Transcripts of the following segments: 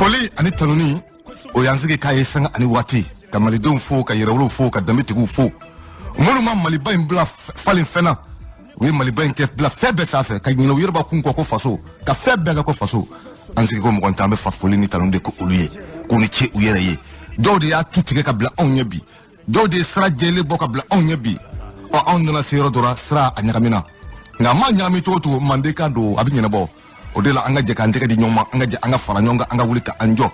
Foli ani tanuni o y'an sigi k'a ye sanga ani waati ka malidenw fo, ka yɛrɛwolow fo, ka danbetigiw fo, minnu ma Maliba in bila falen fɛn na. U ye Maliba in kɛ bila fɛn bɛɛ sanfɛ, ka ɲinɛ u yɛrɛ kun kɔ ko faso, ka fɛn bɛɛ kɛ ko faso. An sigi ko mɔgɔ tan, an bɛ fa foli ni tanu de ko olu ye, k'u ni ce u yɛrɛ ye. Dɔw de y'a tu tigɛ ka bila anw ɲɛ bi, dɔw de ye sira jɛlen bɔ ka bila anw ɲɛ bi. Ɔ, anw nana se yɔrɔ dɔ la, sira a ɲagamina, nka a ma ɲagami cogo cogo, manden kan don, a bɛ ɲɛnabɔ. O de la, an ka jɛ k'an tɛgɛ di ɲɔgɔn ma, an ka jɛ an ka fara ɲɔgɔn kan, an ka wuli ka an jɔ.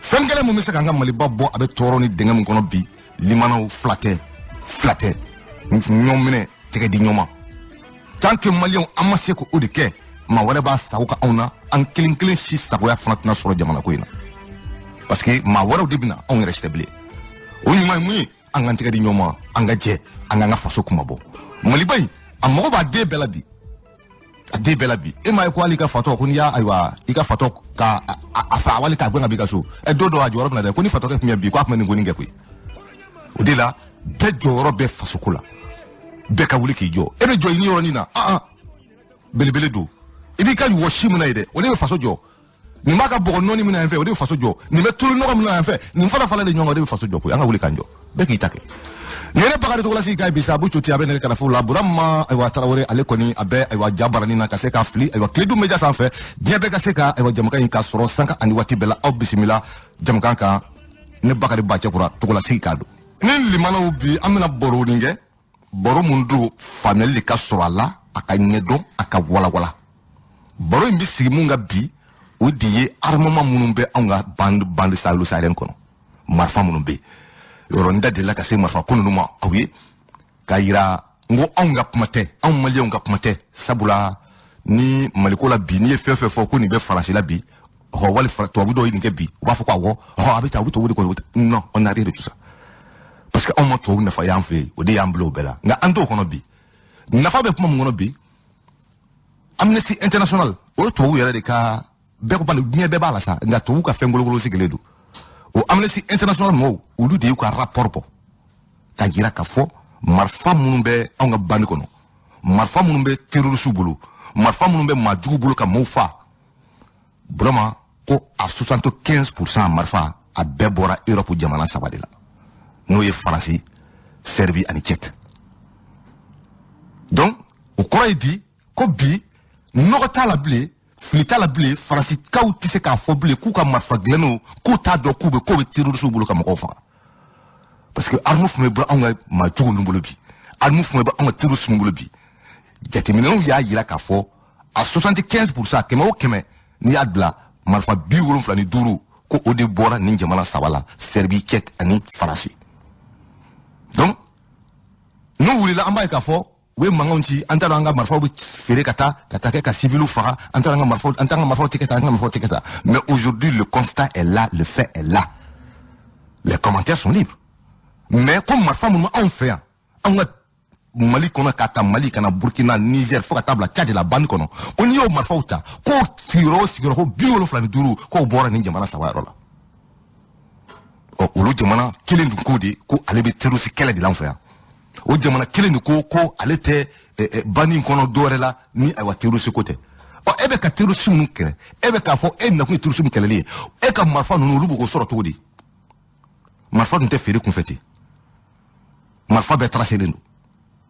Fɛn kelen mun bɛ se k'an ka Maliba bɔ a bɛ tɔɔrɔ ni dingɛ min kɔnɔ bi, limanaw, fila tɛ, fila tɛ, ɲɔgɔn minɛ, tɛgɛ di ɲɔgɔn ma. Tant que Maliyɛnw an ma se k'o de kɛ, maa wɛrɛ b'a sago ka anw na, an kelen kelen si sagoya fana tɛna sɔrɔ jamana ko in na, parce que maa wɛrɛw de bɛna, anw yɛrɛ si tɛ bilen. O ɲuman ye mun ye? An k'an tɛgɛ di ɲɔgɔn ma, an ka jɛ an k'an ka faso kuma bɔ. Maliba in, a mago b'a den bɛɛ la bi, a den bɛɛ la bi. E m'a ye ko hali i ka fatɔ, ko n'i y'a, ayiwa, i ka fatɔ ka a fa wali k'a gɛn ka b'i ka so, ɛ, don dɔ a jɔyɔrɔ bɛ na dɛ, ko ni fatɔkɛ tun bɛ bi, ko a tun bɛ nin ko nin kɛ koyi. O de la, bɛɛ jɔyɔrɔ bɛ fasoko la, bɛɛ ka wuli k'i jɔ. E bɛ jɔ i ni yɔrɔnin na, an belebele don, i b'i ka wɔsi min na ye dɛ, o de bɛ faso jɔ. Nin b'a ka bɔgɔ nɔɔni min na yan fɛ, o de bɛ faso jɔ. Nin bɛ tulu nɔgɔ min na yan fɛ, nin fana falen de ɲɔgɔn kan, o de bɛ faso jɔ koyi. An ka wuli k'an jɔ, bɛɛ k'i ta kɛ. Nin ye ne Bakari Togola sigi k'a bi sa. Abu Coti, a bɛ nɛgɛ karafe la. Burama, ayiwa, Tarawele, ale kɔni a bɛ, ayiwa, ja barani na ka se ka fili, ayiwa, Kiledu Media sanfɛ, diɲɛ bɛɛ ka se ka, ayiwa, jamakan in ka sɔrɔ sanga ani waati bɛɛ la. Aw bisimila jamakan kan. Ne Bakari Bacɛkura Togola sigi k'a don. Ni limanaw, bi an bɛna baro nin kɛ, baro mun don, faamuyali de ka sɔrɔ a la, a ka ɲɛdɔn, a ka walawala. Baro in bɛ sigi mun ka bi, o de ye armement minnu bɛ anw ka bande sahélo-sahélienne kɔnɔ, marifa minnu bɛ yen. Yɔrɔ n da delila ka se marifa ko ninnu ma aw ye k'a yira n ko anw ka kuma tɛ, anw Maliyɛnw ka kuma tɛ, sabula ni Maliko la bi, n'i ye fɛn fɛn fɔ ko nin bɛ Faransi la bi, ɔhɔ, wali tubabu dɔw ye nin kɛ bi, u b'a fɔ ko awɔ, ɔhɔ, a bɛ tan, u bɛ tubabu de kɔnɔ. Non, on n'a rien de tout ça, parce que anw ma tubabu nafa y'an fɛ yen, o de y'an bila o bɛɛ la. Nka an t'o kɔnɔ bi. Nafa bɛ kuma mun kɔnɔ bi? Amnesty International, o ye tubabu yɛrɛ de ka, bɛɛ ko diɲɛ bɛɛ b'a la sa, nka tubabu ka fɛn kolokolo sigilen don. O Amnesty International mɔgɔw, olu de y'u ka rapport bɔ ka yira k'a fɔ marifa minnu bɛ anw ka bande kɔnɔ, marifa minnu bɛ terroriste bolo, marifa minnu bɛ maa jugu bolo ka maaw fa, vraiment, ko a 75 % marifa, a bɛɛ bɔra Europe jamana saba de la, n'o ye Faransi, Serbie ani Tchèque. Donc o kɔrɔ ye di? Ko bi nɔgɔ t'a la bilen, fili t'a la bilen. Faransikaw tɛ se k'a fɔ bilen k'u ka marifa dilanenw, k'u t'a dɔn k'u bɛ terroriste bolo ka mɔgɔw faga, parce que arme fɛn bɛ anw ka maa jugu ninnu bolo bi, arme fɛn bɛ anw ka terroriste ninnu bolo bi. Jateminɛw y'a yira k'a fɔ a 75 %, 100 o 100, n'i y'a bila marifa 75, ko o de bɔra nin jamana saba la: Serbie, Tchèque ani Faransi. Donc n'u wulila, an b'a ye k'a fɔ u bɛ mankanw ci, an t'a dɔn, an ka marifaw bɛ feere ka taa kɛ ka civiliw faga, an t'a dɔn, an ka marifaw, an t'an ka marifaw tigɛ tan, an ka marifaw tigɛ tan. Mais aujourd'hui, le constat est là, le fait est là, les commentaires sont libres. Mais ko marifa minnu anw fɛ yan, anw ka Mali kɔnɔ, ka taa Mali ka na Burkina, Niger, fo ka taa bila Tchad la, bande kɔnɔ, ko n'i y'o marifaw ta, ko sigiyɔrɔ o sigiyɔrɔ, ko 75, k'o bɔra nin jamana saba yɔrɔ la. Ɔ, olu jamana kelen dun ko de ko ale bɛ terroriste kɛlɛ de l'an fɛ yan. O jamana kelen de ko ko ale tɛ bande in kɔnɔ dɔwɛrɛ la ni, ayiwa, terroriste ko tɛ. Ɔ, e bɛ ka terroriste minnu kɛlɛ, e bɛ k'a fɔ e nakun ye terroriste min kɛlɛli ye, e ka marifa ninnu, olu b'o k'o sɔrɔ cogo di? Marifa dun tɛ feere kunfɛ ten, marifa bɛɛ tracélen don.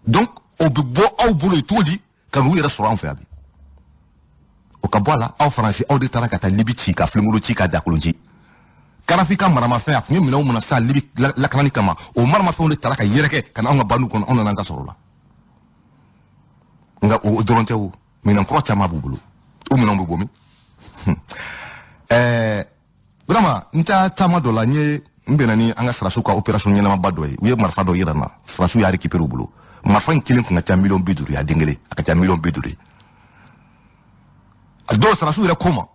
Donc o bɛ bɔ aw bolo yen cogo di ka n'u yɛrɛ sɔrɔ anw fɛ yan bi? O ka bɔ a la, aw Faransi, aw de taara ka taa Libi ci, ka filenkolo ci, ka jakolon ci. Karafi ka maramafɛn, a tun ye minɛnw minɛ sisan Libi lakanani kama, o maramafɛnw de taara ka yɛrɛkɛ ka na anw ka bandiw kɔnɔ, anw nana an ta sɔrɔ o la. Nka o dɔrɔn tɛ, o minɛn kɔrɔ caman b'u bolo, o minɛnw bɛ bɔ min? Vraiment, n ta taama dɔ la, n ye n bɛnna ni an ka sirasiw ka opération ɲɛnamaba dɔ ye. U ye marifa dɔ yira n na, sirasiw y'a récupéré u bolo. Marifa in kelen kun ka ca miliyɔn 50 ye, a den kelen a ka ca miliyɔn 50 ye. A dɔw, sirasiw yɛrɛ ko ma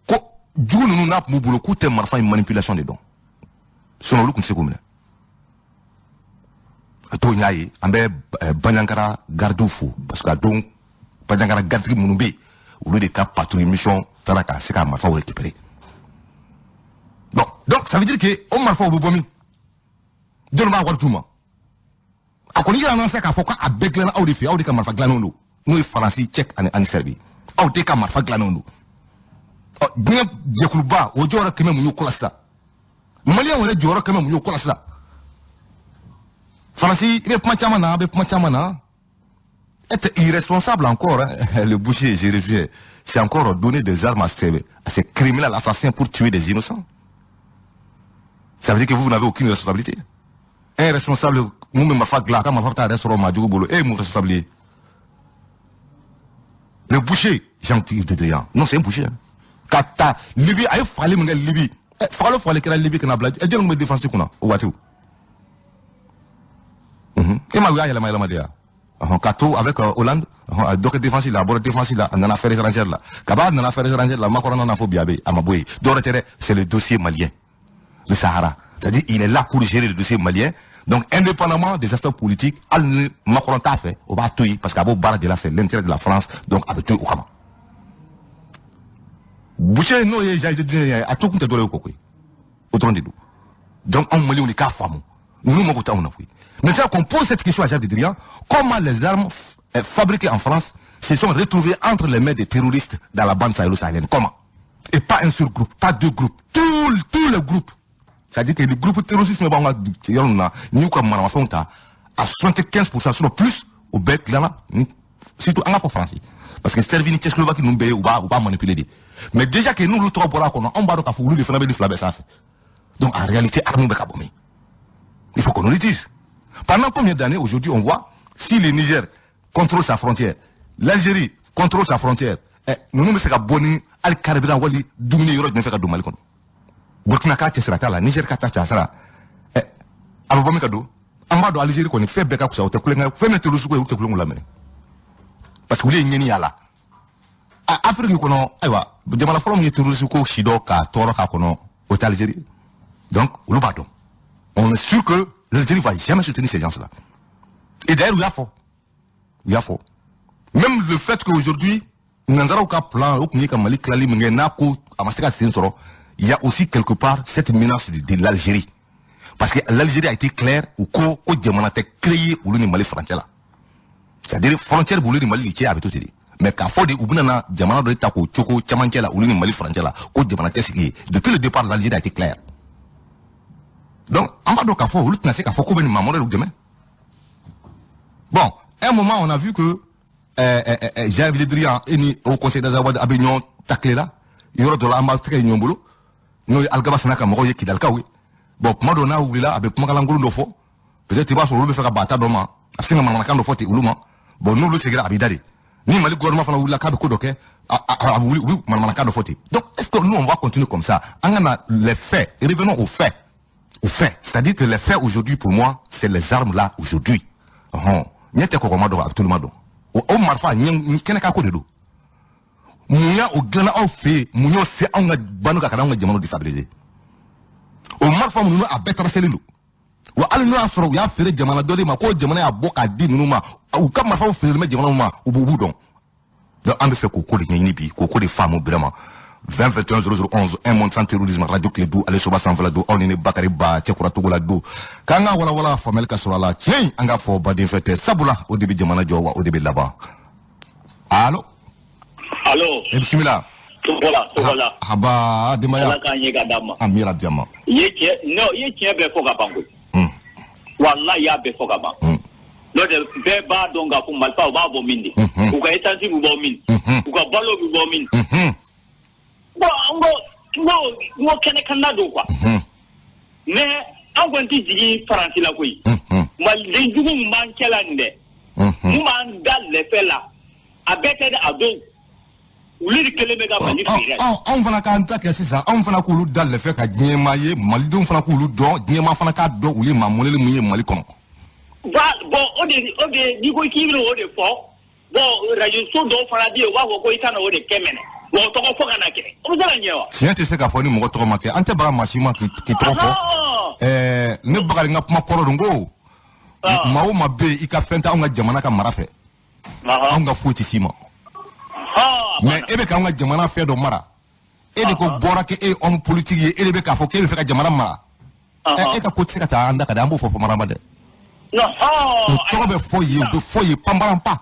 ko jugu ninnu n'a tun b'u bolo, k'u tɛ marifa in manipulation de dɔn, sinon olu tun tɛ se k'u minɛ. A don y'a ye, an bɛ Bandiagara gardiw fo, parce que a don Bandiagara garde minnu bɛ yen, olu de ka patrouille mission taara ka se ka marifaw récupérer. Bon, donc ça veut dire que o marifaw bɛ bɔ min? Jɔnni b'a wari d'u ma? A kɔni yira n'an se k'a fɔ k'a bɛɛ dilanna aw de fɛ, aw de ka marifa dilannenw don, n'o ye Faransi, Tchèque ani Serbie, aw de ka marifa dilannenw don. Ɔ, diɲɛ jɛkuluba o jɔyɔrɔ kɛmɛ mun y'o ko la sisan? Maliyɛnw yɛrɛ jɔyɔrɔ kɛmɛ mun y'o ko la sisan? Faransi, i bɛ kuma caman na, a bɛ kuma caman na. Être irresponsable encore, hein. Le boucher, j'ai revu, c'est encore donner des armes à ces criminels assassins pour tuer des innocents. Ça veut dire que vous, vous n'avez aucune responsabilité. Un responsable, mun bɛ marifa dilan, a ka marifa bɛ taa yɛrɛ sɔrɔ maajugu bolo, e ye mun responsable ye? Le boucher Jean-Yves Le Drian, non, c'est un boucher, hein. Ka taa Libi, a ye fagali min kɛ Libi, fagali o fagali kɛra Libi ka na bila, jɔnni tun bɛ défense kunna o waatiw? E ma, u y'a yɛlɛma yɛlɛma de ya. Ɔhɔn, ka to avec Hollande, ɔhɔn, a dɔ kɛ défense la, a bɔra défense la, a nana affaires étrangères la. Kaba nana affaires étrangères la, Macron nana fɔ bi a bɛ yen, a ma bɔ yen. Dɔwɛrɛ tɛ dɛ, c'est le dossier malien, le Sahara. C'est-à-dire, il est là pour gérer le dossier malien. Donc, indépendamment des aspects politiques, hali ni Macron t'a fɛ, o b'a to yen parce que a b'o baara de la, c'est l'intérêt de la France. Donc, a bɛ to yen o kama. Boucher n'o ye Jean Yves ye, a to kun tɛ dɔwɛrɛ ye o kɔ koyi. O dɔrɔn de don. Donc, anw Maliens de k'a faamu. Ninnu mago t'anw na koyi. Maintenant qu'on pose cette question à Jacques Drian, comment les armes fabriquées en France se sont retrouvées entre les mains des terroristes dans la bande sahélo-sahélienne? Comment? Et pas un seul groupe, pas deux groupes, tous les groupes. C'est-à-dire que le groupe terroriste ne b'anw ka yɔrɔ ninnu na, n'i y'u ka maramafɛnw ta, à 75% sinon plus, o bɛɛ dilanna, surtout an ka fɔ Faransi. Parce que Serbie ni Tchécoslovaquie ninnu bɛɛ ye, u b'a manipuler de. Mais déjà que n'olu tɔgɔ bɔra a kɔnɔ, anw b'a dɔn k'a fɔ olu de fana bɛ nin fila bɛɛ sanfɛ. Donc en réalité, armes bɛ ka bɔ min? Il faut qu'on nous le dise. Pendant combien d'années aujourd'hui on voit si le Niger contrôle sa frontière, l'Algérie contrôle sa frontière, ninnu bɛ se ka bɔ ni hali carburant wali dumuni yɔrɔ jumɛn fɛ ka don Mali kɔnɔ? Burkina k'a cɛsira t'a la, Niger ka ta cɛsira, a bɛ bɔ min ka don? An b'a dɔn Algérie kɔni fɛn bɛɛ ka fisa, o tɛ kulonkɛ fɛn min terroriste ko ye, olu tɛ kulonkɛ la minɛ parce que olu ye ɲɛni y'a la. A Afrique kɔnɔ, ayiwa, jamana fɔlɔ min ye terroriste ko si dɔn k'a tɔɔrɔ k'a kɔnɔ, o tɛ Algérie. Donc olu b'a dɔn, on est sûr que l'Algérie va jamais soutenir ces gens-là. Et d'ailleurs, u y'a fɔ, u y'a fɔ, même le fait qu'aujourd'hui nanzaraw ka plan o tun ye ka Mali tilali min kɛ, n'a ko a ma se ka sen sɔrɔ, il y a aussi quelque part cette menace de l'Algérie, parce que l'Algérie a été claire, u ko ko jamana tɛ créer olu ni Mali frontière la. C'est-à-dire frontière b'olu ni Mali de cɛ, a bɛ to ten de. Mais k'a fɔ de u bɛna na jamana dɔ ta k'o cogo camancɛ la olu ni Mali frontière la, ko jamana tɛ sigi yen, depuis le départ l'Algérie a été claire. Donc an b'a dɔn k'a fɔ olu tɛna se k'a fɔ k'u bɛ nin maa modèle dɛmɛ. Bon, un moment, on a vu que Jean-Yves Le Drian e ni au Conseil d'Azawad a bɛ ɲɔgɔn tacler la yɔrɔ dɔ la, an b'a tɛgɛ ɲɔgɔn bolo, n'o ye Algaba Sana ka mɔgɔw ye, Kidalikaw ye. Bon, kuma dɔ n'a wulila, a bɛ kumakalankolon dɔ fɔ, peut-être i b'a sɔrɔ olu bɛ fɛ ka ba ta dɔ ma, a bɛ se ka manamanakan dɔ fɔ ten olu ma. Bon, n'olu seginna, a b'i da de. Ni Mali gouvernement fana wulila k'a bɛ ko dɔ kɛ, a bɛ wuli, u bɛ manamanakan dɔ fɔ ten. Donc est-ce que nous, on va continuer comme ça? An ka na les faits, revenons aux faits, aux faits. C'est-à-dire que les faits aujourd'hui, pour moi, c'est les armes là aujourd'hui. Ɔhɔn, ɲɛ tɛ kɔgɔma dɔn, a bɛ tuluma dɔn. O marifa ɲɛ kɛnɛ kan ko de don. Mun y'a o dilanna aw fɛ yen? Mun y'o se anw ka banu kan ka na anw ka jamanaw déstabiliser? O marifa minnu, a bɛɛ tracélen don wa. Hali n'o y'a sɔrɔ u y'a feere jamana dɔ de ma, k'o jamana y'a bɔ k'a di ninnu ma, u ka marifaw feerelen bɛ jamana ma, u b'u dɔn. Donc an bɛ fɛ k'o ko de ɲɛɲini bi, k'o ko de faamu vraiment. 20 21 00 11, un monde sans terrorisme, radio Kledu, ale soba sanfɛla don. Aw ni ne Bakari Ba Cɛkura Togo la don, k'an ka walawala faamuyali ka sɔrɔ a la. Tiɲɛ in, an k'a fɔ baden fɛ tɛ, sabula o de bɛ jamana jɔ, wa o de bɛ laban. Allo? Allo. E bisimila. Togola, Togola. Haba denbaya? Ala k'an ɲɛ ka d'a ma. Amina rabi ma. I ye tiɲɛ, non, i ye tiɲɛ bɛɛ fɔ ka ban koyi. Walahi, i y'a bɛɛ fɔ ka ban. N'o tɛ, bɛɛ b'a dɔn k'a fɔ marifa u b'a bɔ min de. U ka essence bɛ bɔ min. U ka balo bɛ bɔ min. Bon, n ko kɛnɛ kan na don quoi. Mais an kɔni tɛ jigin Faransi la koyi. Maliden jugu min b'an cɛ la nin dɛ. Mun b'an da lɛfɛ la. A bɛɛ tɛ dɛ, a dɔw. Olu de kelen bɛ ka Mali feere. Anw fana k'an ta kɛ sisan, anw fana k'olu da lɛfɛ ka diɲɛmaa ye, malidenw fana k'olu dɔn, diɲɛmaa fana k'a dɔn olu ye maa mɔnɛli mun ye Mali kɔnɔ. Bon, o de n'i ko k'i bɛna o de fɔ, bon, radio so dɔw fana bɛ yen, u b'a fɔ ko i kana o de kɛ mɛnɛ. Bon, o tɔgɔ fɔ ka na kɛ. O bɛ se ka ɲɛ wa? Tiɲɛ tɛ se k'a fɔ ni mɔgɔ tɔgɔ ma kɛ. An tɛ baga maa si ma k'i tɔgɔ fɔ. Ne Bakari, n ka kuma kɔrɔ don ko maa o maa bɛ yen, i ka fɛn tɛ anw ka jamana ka mara fɛ, anw ka foyi tɛ s'i ma. Mais e bɛ k'anw ka jamana fɛn dɔ mara, e de ko bɔra k'e ye homme politique ye, e de bɛ k'a fɔ k'e bɛ fɛ ka jamana mara. E ka ko tɛ se ka taa an da ka di, an b'o fɔ bamananba dɛ. O tɔgɔ bɛ fɔ yen, o bɛ fɔ yen panparanpa.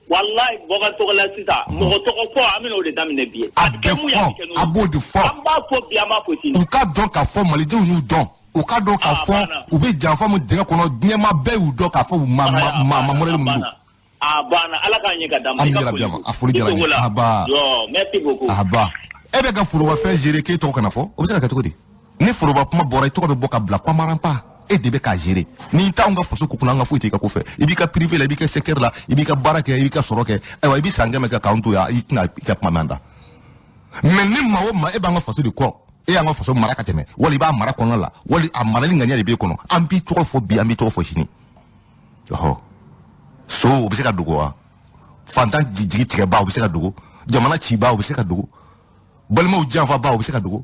Wallahi Bɔkari tɔgɔ la sisan mɔgɔ tɔgɔ fɔ an bɛna o de daminɛ bi. A bɛɛ fɔ, a b'o de fɔ. An b'a fɔ bi, an b'a fɔ sini. U ka dɔn k'a fɔ Malidenw y'u dɔn. U ka dɔn k'a fɔ u bɛ janfa min dingɛ kɔnɔ, diɲɛmaa bɛɛ y'u dɔn k'a fɔ u ma ma ma modèle min don. A banna, Ala k'an ɲɛ ka d'an ma. Ami yarabi ama, a foli diyara n ye. Aba. Yo, merci beaucoup. Aba. E bɛ ka forobafɛn gérer k'e tɔgɔ kana fɔ, o bɛ se ka kɛ cogo di? Ni foroba kuma bɔra, i tɔgɔ bɛ bɔ ka bila kwamaranpa. E de bɛ k'a gérer. N'i t'anw ka faso ko kunna, an ka foyi t'i ka ko fɛ. I b'i ka privé la, i b'i ka secteur la, i b'i ka baara kɛ, i b'i ka sɔrɔ kɛ. Ayiwa, i bɛ san 100 kɛ k'anw to yan, i tɛna i ka kuma mɛn an da. Mais ni maa o maa e b'an ka faso de kɔ, e y'an ka faso mara ka tɛmɛ, wali i b'a mara kɔnɔna la, wali a marali ŋaniya de b'e kɔnɔ, an b'i tɔgɔ fɔ bi, an b'i tɔgɔ fɔ sini. Ɔhɔ. So o bɛ se ka dogo wa? Fantan jigi tigɛba o bɛ se ka dogo? Jamana ciba o bɛ se ka dogo? Balimaw janfaba o bɛ se ka dogo?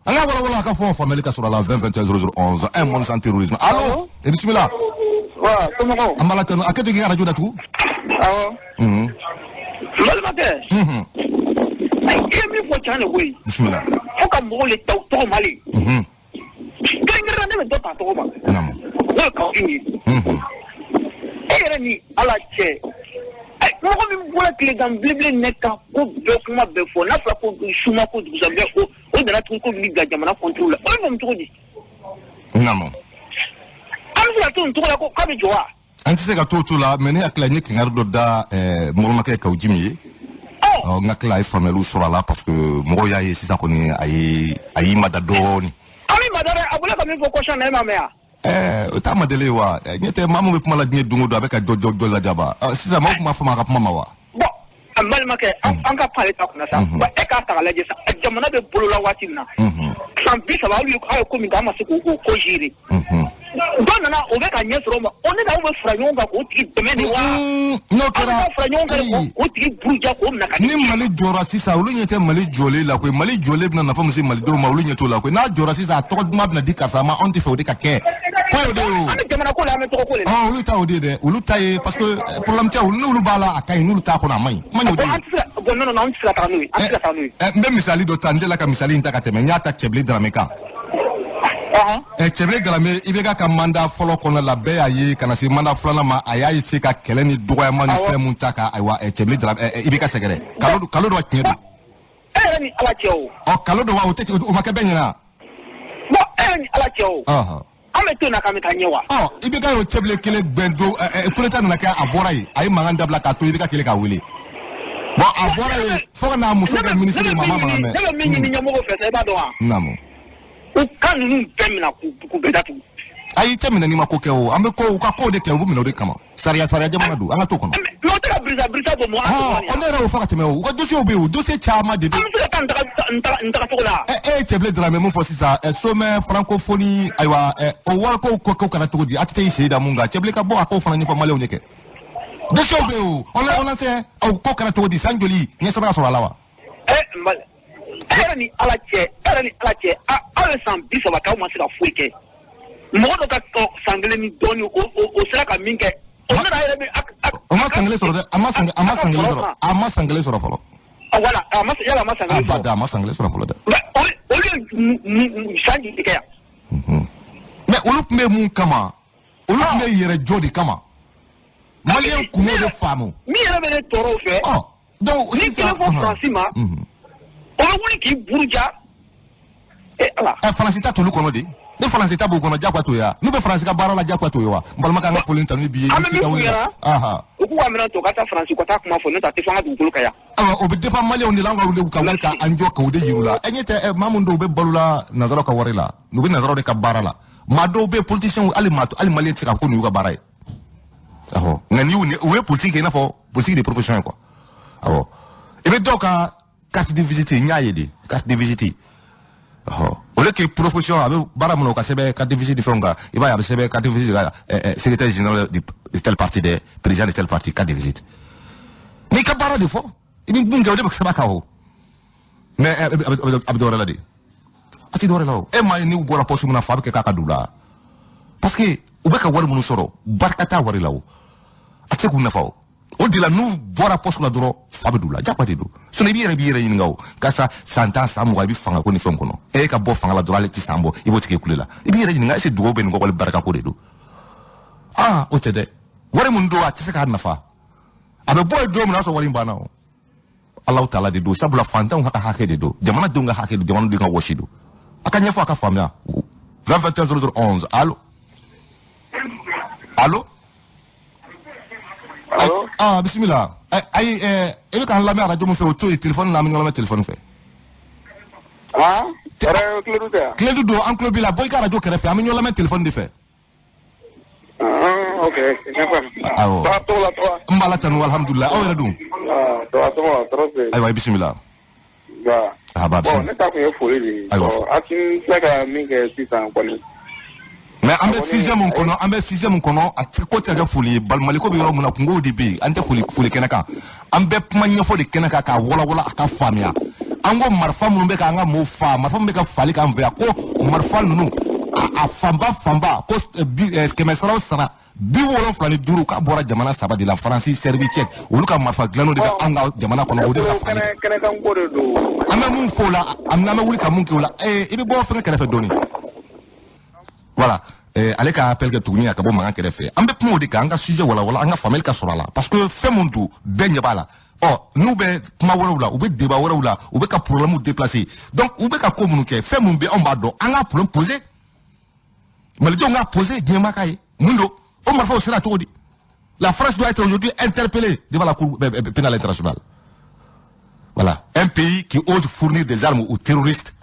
An ka walawala a ka fɔ faamuyali ka sɔrɔ a la. 20 21 00 11, un monde sans terrorisme. Allo, e bisimila. Wa somɔgɔw? An b'a la tanu. A kɛ to k'i ka radio datugu. Awɔ. N balimakɛ. I ye min fɔ tiɲɛ de koyi. Bisimila. Fo ka mɔgɔw le ta u tɔgɔ ma le. Kɛrɛnkɛrɛnnenya ne bɛ dɔ ta tɔgɔ ma. Naamu. N'o ye Kawusu ye. E yɛrɛ ni Ala cɛ. Mɔgɔ min bɔra tilegan belebele ne kan ko bɛɛ kuma bɛɛ fɔ, n'a fɔra ko suma ko dugusajɛ o nana tugun ko b'i bila jamana contre la, o bɛ faamu cogo di? Naamu. An bɛ se ka to nin cogo la ko k'a bɛ jɔ wa? An tɛ se ka to o la, mais ne hakili la n ye kangari dɔ da Mɔrɔmakɛ Kawu Jimi ye. Ɔ n ka tila a ye faamuyaliw sɔrɔ a la, parce que mɔgɔw y'a ye sisan kɔni a ye a y'i mada dɔɔni. An bɛ mada dɛ, a bɔra ka min fɔ kɔsa na, e m'a mɛn wa? O t'a madele ye wa? Ɲɛ tɛ maa min bɛ kuma la diɲɛ don o don, a bɛ ka dɔ dɔ dɔ lajaba. Sisan maaw tun b'a fɔ ma a ka kuma ma wa? Bon, an balimakɛ, an ka pan ale ta kunna sa. Wa e k'a ta k'a lajɛ sa, jamana bɛ bolo la waati min na. San 30 aw ye ko min kɛ, an ma se k'o ko gérer. Dɔ nana o bɛ ka ɲɛ sɔrɔ o ma, o ne n'aw bɛ fara ɲɔgɔn kan k'o tigi dɛmɛ de wa? N'o kɛra, aw bɛ fara ɲɔgɔn kan k'o tigi buruja k'o minɛ ka di. Ni Mali jɔra sisan, olu ɲɛ tɛ Mali jɔlen la koyi. Mali jɔlen bɛna nafa min se Malidenw ma, olu ɲɛ t'o la koyi. N'a jɔra sisan, a tɔgɔ duman bɛna di karisa ma, anw tɛ fɛ o de ka kɛ. Ko y'o de ye o. An bɛ jamana ko la, an bɛ tɔgɔ ko de la. Ɔ olu ta o de ye dɛ, olu ta ye parce que problème tɛ olu, n'olu b'a la a ka ɲi, n'olu t'a kɔnɔ a man ɲi. Kuma y'o de ye. Bon non non, an tɛ se ka taga n'o ye, an tɛ se ka taga n'o ye. N bɛ misali dɔ ta, n delila ka misali in ta ka tɛmɛ, n y'a ta Cɛbilen Darame kan. Cɛbilen Darame, i bɛ ka mandat fɔlɔ kɔnɔ la, bɛɛ y'a ye ka na se mandat filanan ma, a y'a se ka kɛlɛ ni dɔgɔyama ni fɛn mun ta ka ayiwa Cɛbilen Darame i bɛ ka sɛgɛrɛ kalo dɔ tiɲɛ don. E yɛrɛ ni Ala cɛ o. Ɔ kalo dɔ wa, o tɛ o ma kɛ bɛɛ ɲɛna. Bon e yɛrɛ ni Ala cɛ o. An bɛ to na k'an bɛ taa ɲɛ wa. Ɔ i bɛ ka o Cɛbilen kelen gbɛn don, coup d'état nana kɛ, a bɔra yen, a ye mankan dabila k'a to i bɛ ka kelen k'a wele. Bon a bɔra yen fo ka n'a muso kɛ ministre ye, mama mankan mɛn. Ne bɛ min ɲini ɲɛmɔgɔw fɛ sa, i b'a dɔn wa? Naamu. U ka ninnu bɛɛ minɛ k'u bɛɛ datugu. Ayi, cɛ minɛ n'i ma ko kɛ o, an bɛ ko u ka kow de kɛ, u bɛ minɛ o de kama. Sariya jamana don, an ka t'o kɔnɔ. Mais o tɛ ka birisa bɔ mɔgɔ. Ɔ ne yɛrɛ y'o fɔ ka tɛmɛ o, u ka dossiers bɛ yen, o dossier caman de bɛ yen. An bɛ se ka taa n taga cogo la. E ye Cɛbilen Darame mun fɔ sisan, sommet francophonie, ayiwa o wariko ko kɛra cogo di? ATT y'i sen da mun kan? Cɛbilen ka bɔ a kow fana ɲɛfɔ Maliyɛnw ye kɛ. Dossiers bɛ yen o, on lance o ko kɛra cogo di? San joli ɲɛ saba ka sɔrɔ a la wa? E yɛrɛ ni Ala cɛ, e yɛrɛ ni Ala cɛ, aw ye san 30 k'aw ma se ka foyi kɛ. Mɔgɔ dɔ ka san kelen ni dɔɔni, o sera ka min kɛ. O nana yɛrɛ bɛ. O ma san kelen sɔrɔ dɛ, a ma san kelen sɔrɔ, a ma san kelen sɔrɔ fɔlɔ. Voilà, a ma yala a ma san kelen sɔrɔ. Abada, a ma san kelen sɔrɔ fɔlɔ dɛ. Olu ye san joli kɛ yan? Mais olu tun bɛ mun kama? Olu tun bɛ yɛrɛ jɔ de kama. Maliyɛn kun y'o de faamu. Min yɛrɛ bɛ ne tɔɔrɔ o fɛ. Ɔ donc ni kelen fɔ Faransi ma. O bɛ wuli k'i buruja. Ala. Faransi ta t'olu kɔnɔ de. Ni Faransi ta b'u kɔnɔ, diyagoya t'o ye wa? N'u bɛ Faransi ka baara la, diyagoya t'o ye wa? N balimakɛ, an ka foli tanu b'i ye. An bɛ min f'u ɲɛna, u k'u ka minɛn to ka taa Faransi ka taa kuma fɔ, n'o tɛ a tɛ fɔ an ka dugukolo kan yan. Ayiwa, o bɛ dépend Maliyɛnw de la, an ka wuli ka wuli k'an jɔ k'o de yir'u la. Ɲɛ tɛ maa min dɔw bɛ balo la nanzaraw ka wari la, u bɛ nanzaraw de ka baara la. Maa dɔw bɛ politiciens, hali Maliyɛn tɛ se k'a fɔ ko nin y'u ka baara ye. Awɔ, nka n'i y'u u ye politique kɛ i n'a fɔ politique de profession ye quoi. Awɔ, i bɛ dɔw ka carte de visite, n y'a ye de, carte de visite. Au lieu que profession a bɛ baara min na, o ka sɛbɛn carte de visite fɛnw kan, i b'a ye a bɛ sɛbɛn carte de visite kan, secrétaire général de tel parti, dɛ, président de tel parti, carte de visite. N'i ka baara de fɔ, i bɛ mun kɛ, o de bɛ sɛbɛn kan o. Mais a bɛ dɔ wɛrɛ la de, a tɛ dɔ wɛrɛ la o. E m'a ye n'u bɔra poste min na, fa bɛ kɛ k'a ka don u la, parce que u bɛ ka wari minnu sɔrɔ, barika t'a wari la o, a tɛ se k'u nafa o. O de la n'u bɔra poste la dɔrɔn, fa bɛ don u la, jagoya de don. Sinon i b'i yɛrɛ ɲininka o, karisa san 10 san 20 i bɛ fanga ko ni fɛnw kɔnɔ, e ka bɔ fanga la dɔrɔn ale tɛ san bɔ, i b'o tigi kule la. I b'i yɛrɛ ɲininka, est-ce que dugawu bɛ nin kɔ wali barika ko de don? Aa o tɛ dɛ, wari min don a tɛ se k'a nafa. A bɛ bɔ yen don min na, o y'a sɔrɔ wari in banna o. Alahu taala de don, sabula fantanw ka hakɛ de don, jamanadenw ka hakɛ don, jamanadenw ka wɔsi don. A ka ɲɛfɔ, a ka faamuya. 20 21 00 11. Allo, allo? Allo? Ah, bisimila. Ayi, i bɛ k'an lamɛn arajo min fɛ, o to yen. Téléphone na, an bɛ ɲɔgɔn lamɛn téléphone fɛ. Ah, yɛrɛ Kiledu tɛ yan? Kiledu don, an tulo b'i la. Bɔ i ka arajo kɛrɛfɛ, an bɛ ɲɔgɔn lamɛn téléphone de fɛ. Ah, ok, Awɔ. Tɔgɔ la, tɔgɔ? N b'a la tanu, alhamdulilayi. Aw yɛrɛ dun? Ah, tɔgɔ tɔgɔ la, tɔɔrɔ tɛ yen. Ayiwa, i bisimila. Ba. Ah, ba. Bon, Bisimila. ne ta kun ye foli de ye. Ayiwa. Bon, Asimi filɛ ka min kɛ sisan kɔni. Mais an bɛ A kɔni- sujet mun kɔnɔ, an bɛ sujet mun kɔnɔ, a tɛ ko tɛ kɛ foli ye. Maliko bɛ yɔrɔ mun na, kungow de bɛ yen. An tɛ foli foli kɛnɛ kan, an bɛ kuma ɲɛfɔ de kɛnɛ kan k'a walawala, a ka faamuya. An ko marifa minnu bɛ k'an ka maaw fa, marifa min bɛ ka fali k'an fɛ yan, ko marifa ninnu a fanba fanba, ko bi kɛmɛ sara o sara 75, k'a bɔra jamana saba de la: Faransi, Sɛribi, Tchèque. Olu ka marifa dilannenw de bɛ anw ka jamana kɔnɔ, o de bɛ ka fali Kɛnɛ kɛ. kɛnɛ kan ko de don. An bɛ mun fɔ o la, an bɛ wuli ka mun kɛ o la? I bɛ bɔ fɛngɛ kɛrɛfɛ dɔɔni. Voilà, ale ka appel kɛ tuguni, a ka bɔ mankan kɛrɛfɛ. An bɛ kuma o de kan, an ka sujet walawala, an ka faamuyali ka sɔrɔ a la, parce que fɛn mun don, bɛɛ ɲɛ b'a la. Ɔ, n'u bɛ kuma wɛrɛw la, u bɛ débat wɛrɛw la, u bɛ ka problème déplacer. Donc u bɛ ka ko minnu kɛ, fɛn mun bɛ, anw b'a dɔn. An ka problème poser, malidenw k'a poser, diɲɛmaa k'a ye mun don, o marifaw sera cogo di. La France doit être aujourd'hui interpellée devant la Cour pénale internationale. Voilà, un pays qui ose fournir des armes aux terroristes.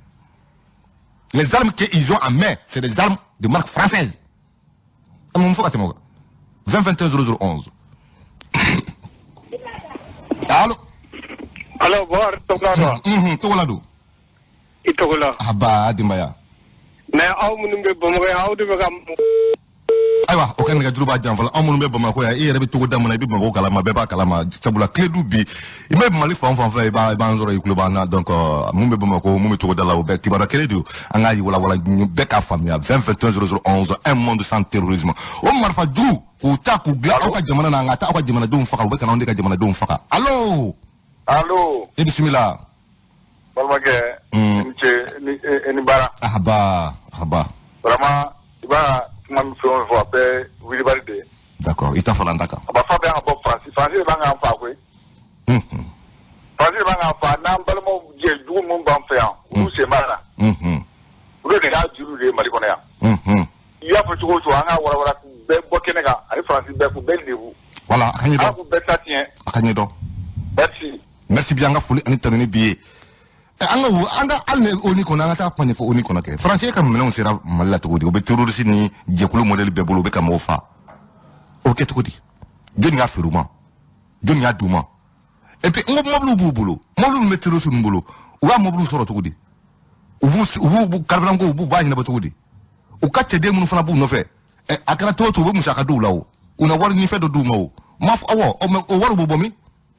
Les armes qu'ils ont en main, c'est des armes de marque française. An mun fɔ ka tɛmɛ o kan? 20 21 00 11. Allo? Allo, Bɔkari tɔgɔ la. Tɔgɔ la don. I tɔgɔ la. Aba denbaya. Mais aw minnu bɛ Bamakɔ yan, aw de bɛ ka Ayiwa, o ka nɛgɛjuru b'a janfa. Anw minnu bɛ Bamakɔ yan, i yɛrɛ bɛ togoda min na, i bɛ Bamakɔ kalama, bɛɛ b'a kalama, sabula Kiledu bi, i bɛ Mali fan o fan fɛ, i b'an sɔrɔ, i tulo b'an na. Donc mun bɛ Bamakɔ, mun bɛ togoda la, o bɛɛ kibaruya kelen don. An k'a walawala, bɛɛ k'a faamuya. 20 21 00 11. Un monde sans terrorisme. O marifa jugu k'u ta k'u dilan aw ka jamana na, an ka taa aw ka jamanadenw faga, u bɛ ka n'anw de ka jamanadenw faga. Allo? Allo? I bisimila. Balimakɛ, i ni ce, i ni baara. Ahaba, ahaba. Vraiment, i b'a kuma min fɛn o fɛn fɔ, a bɛɛ wulibali de ye. D'accord, i ta fɔla n ta kan. A b'a fɔ bɛ ka bɔ Faransi, Faransi de b'an k'an fa koyi. Faransi de b'an k'an fa n'an balimaw jɛ jugu minnu b'an fɛ yan, olu sen b'a la. Olu de y'a juru de ye Mali kɔnɔ yan. I y'a fɔ cogo o cogo, an ka walawala, k'u bɛɛ bɔ kɛnɛ kan, ani Faransi bɛɛ, k'u bɛɛ lebu. Voilà, a ka Ala ɲɛdɔn. k'u bɛɛ ta tiɲɛ. A ka ɲɛdɔn. Merci. Merci bien, an ka foli ani tanuni b'i ye. An ka hali ni ONU kɔnɔ, an ka taa kuma ɲɛfɔ ONU kɔnɔ kɛ. Faransi ka minɛnw sera Mali la cogo di? O bɛ terroriste ni jɛkulu modèle bɛɛ bolo, u bɛ ka mɔgɔw fa. O bɛ kɛ cogo di? Jɔnni y'a feere u ma? Jɔnni y'a d'u ma? Et puis n ko mɔbiliw b'u bolo, mɔbiliw min bɛ terroriste ninnu bolo, u b'a mɔbiliw sɔrɔ cogo di? U b'u carburant ko, u b'a ɲɛnabɔ cogo di? U ka cɛden minnu fana b'u nɔfɛ, a kɛra cogo o cogo, u bɛ musaka d'u la o, u na wari ni fɛn dɔ d'u ma o. N m'a fɔ awɔ, ɔ, mais o wari bɛ bɔ min?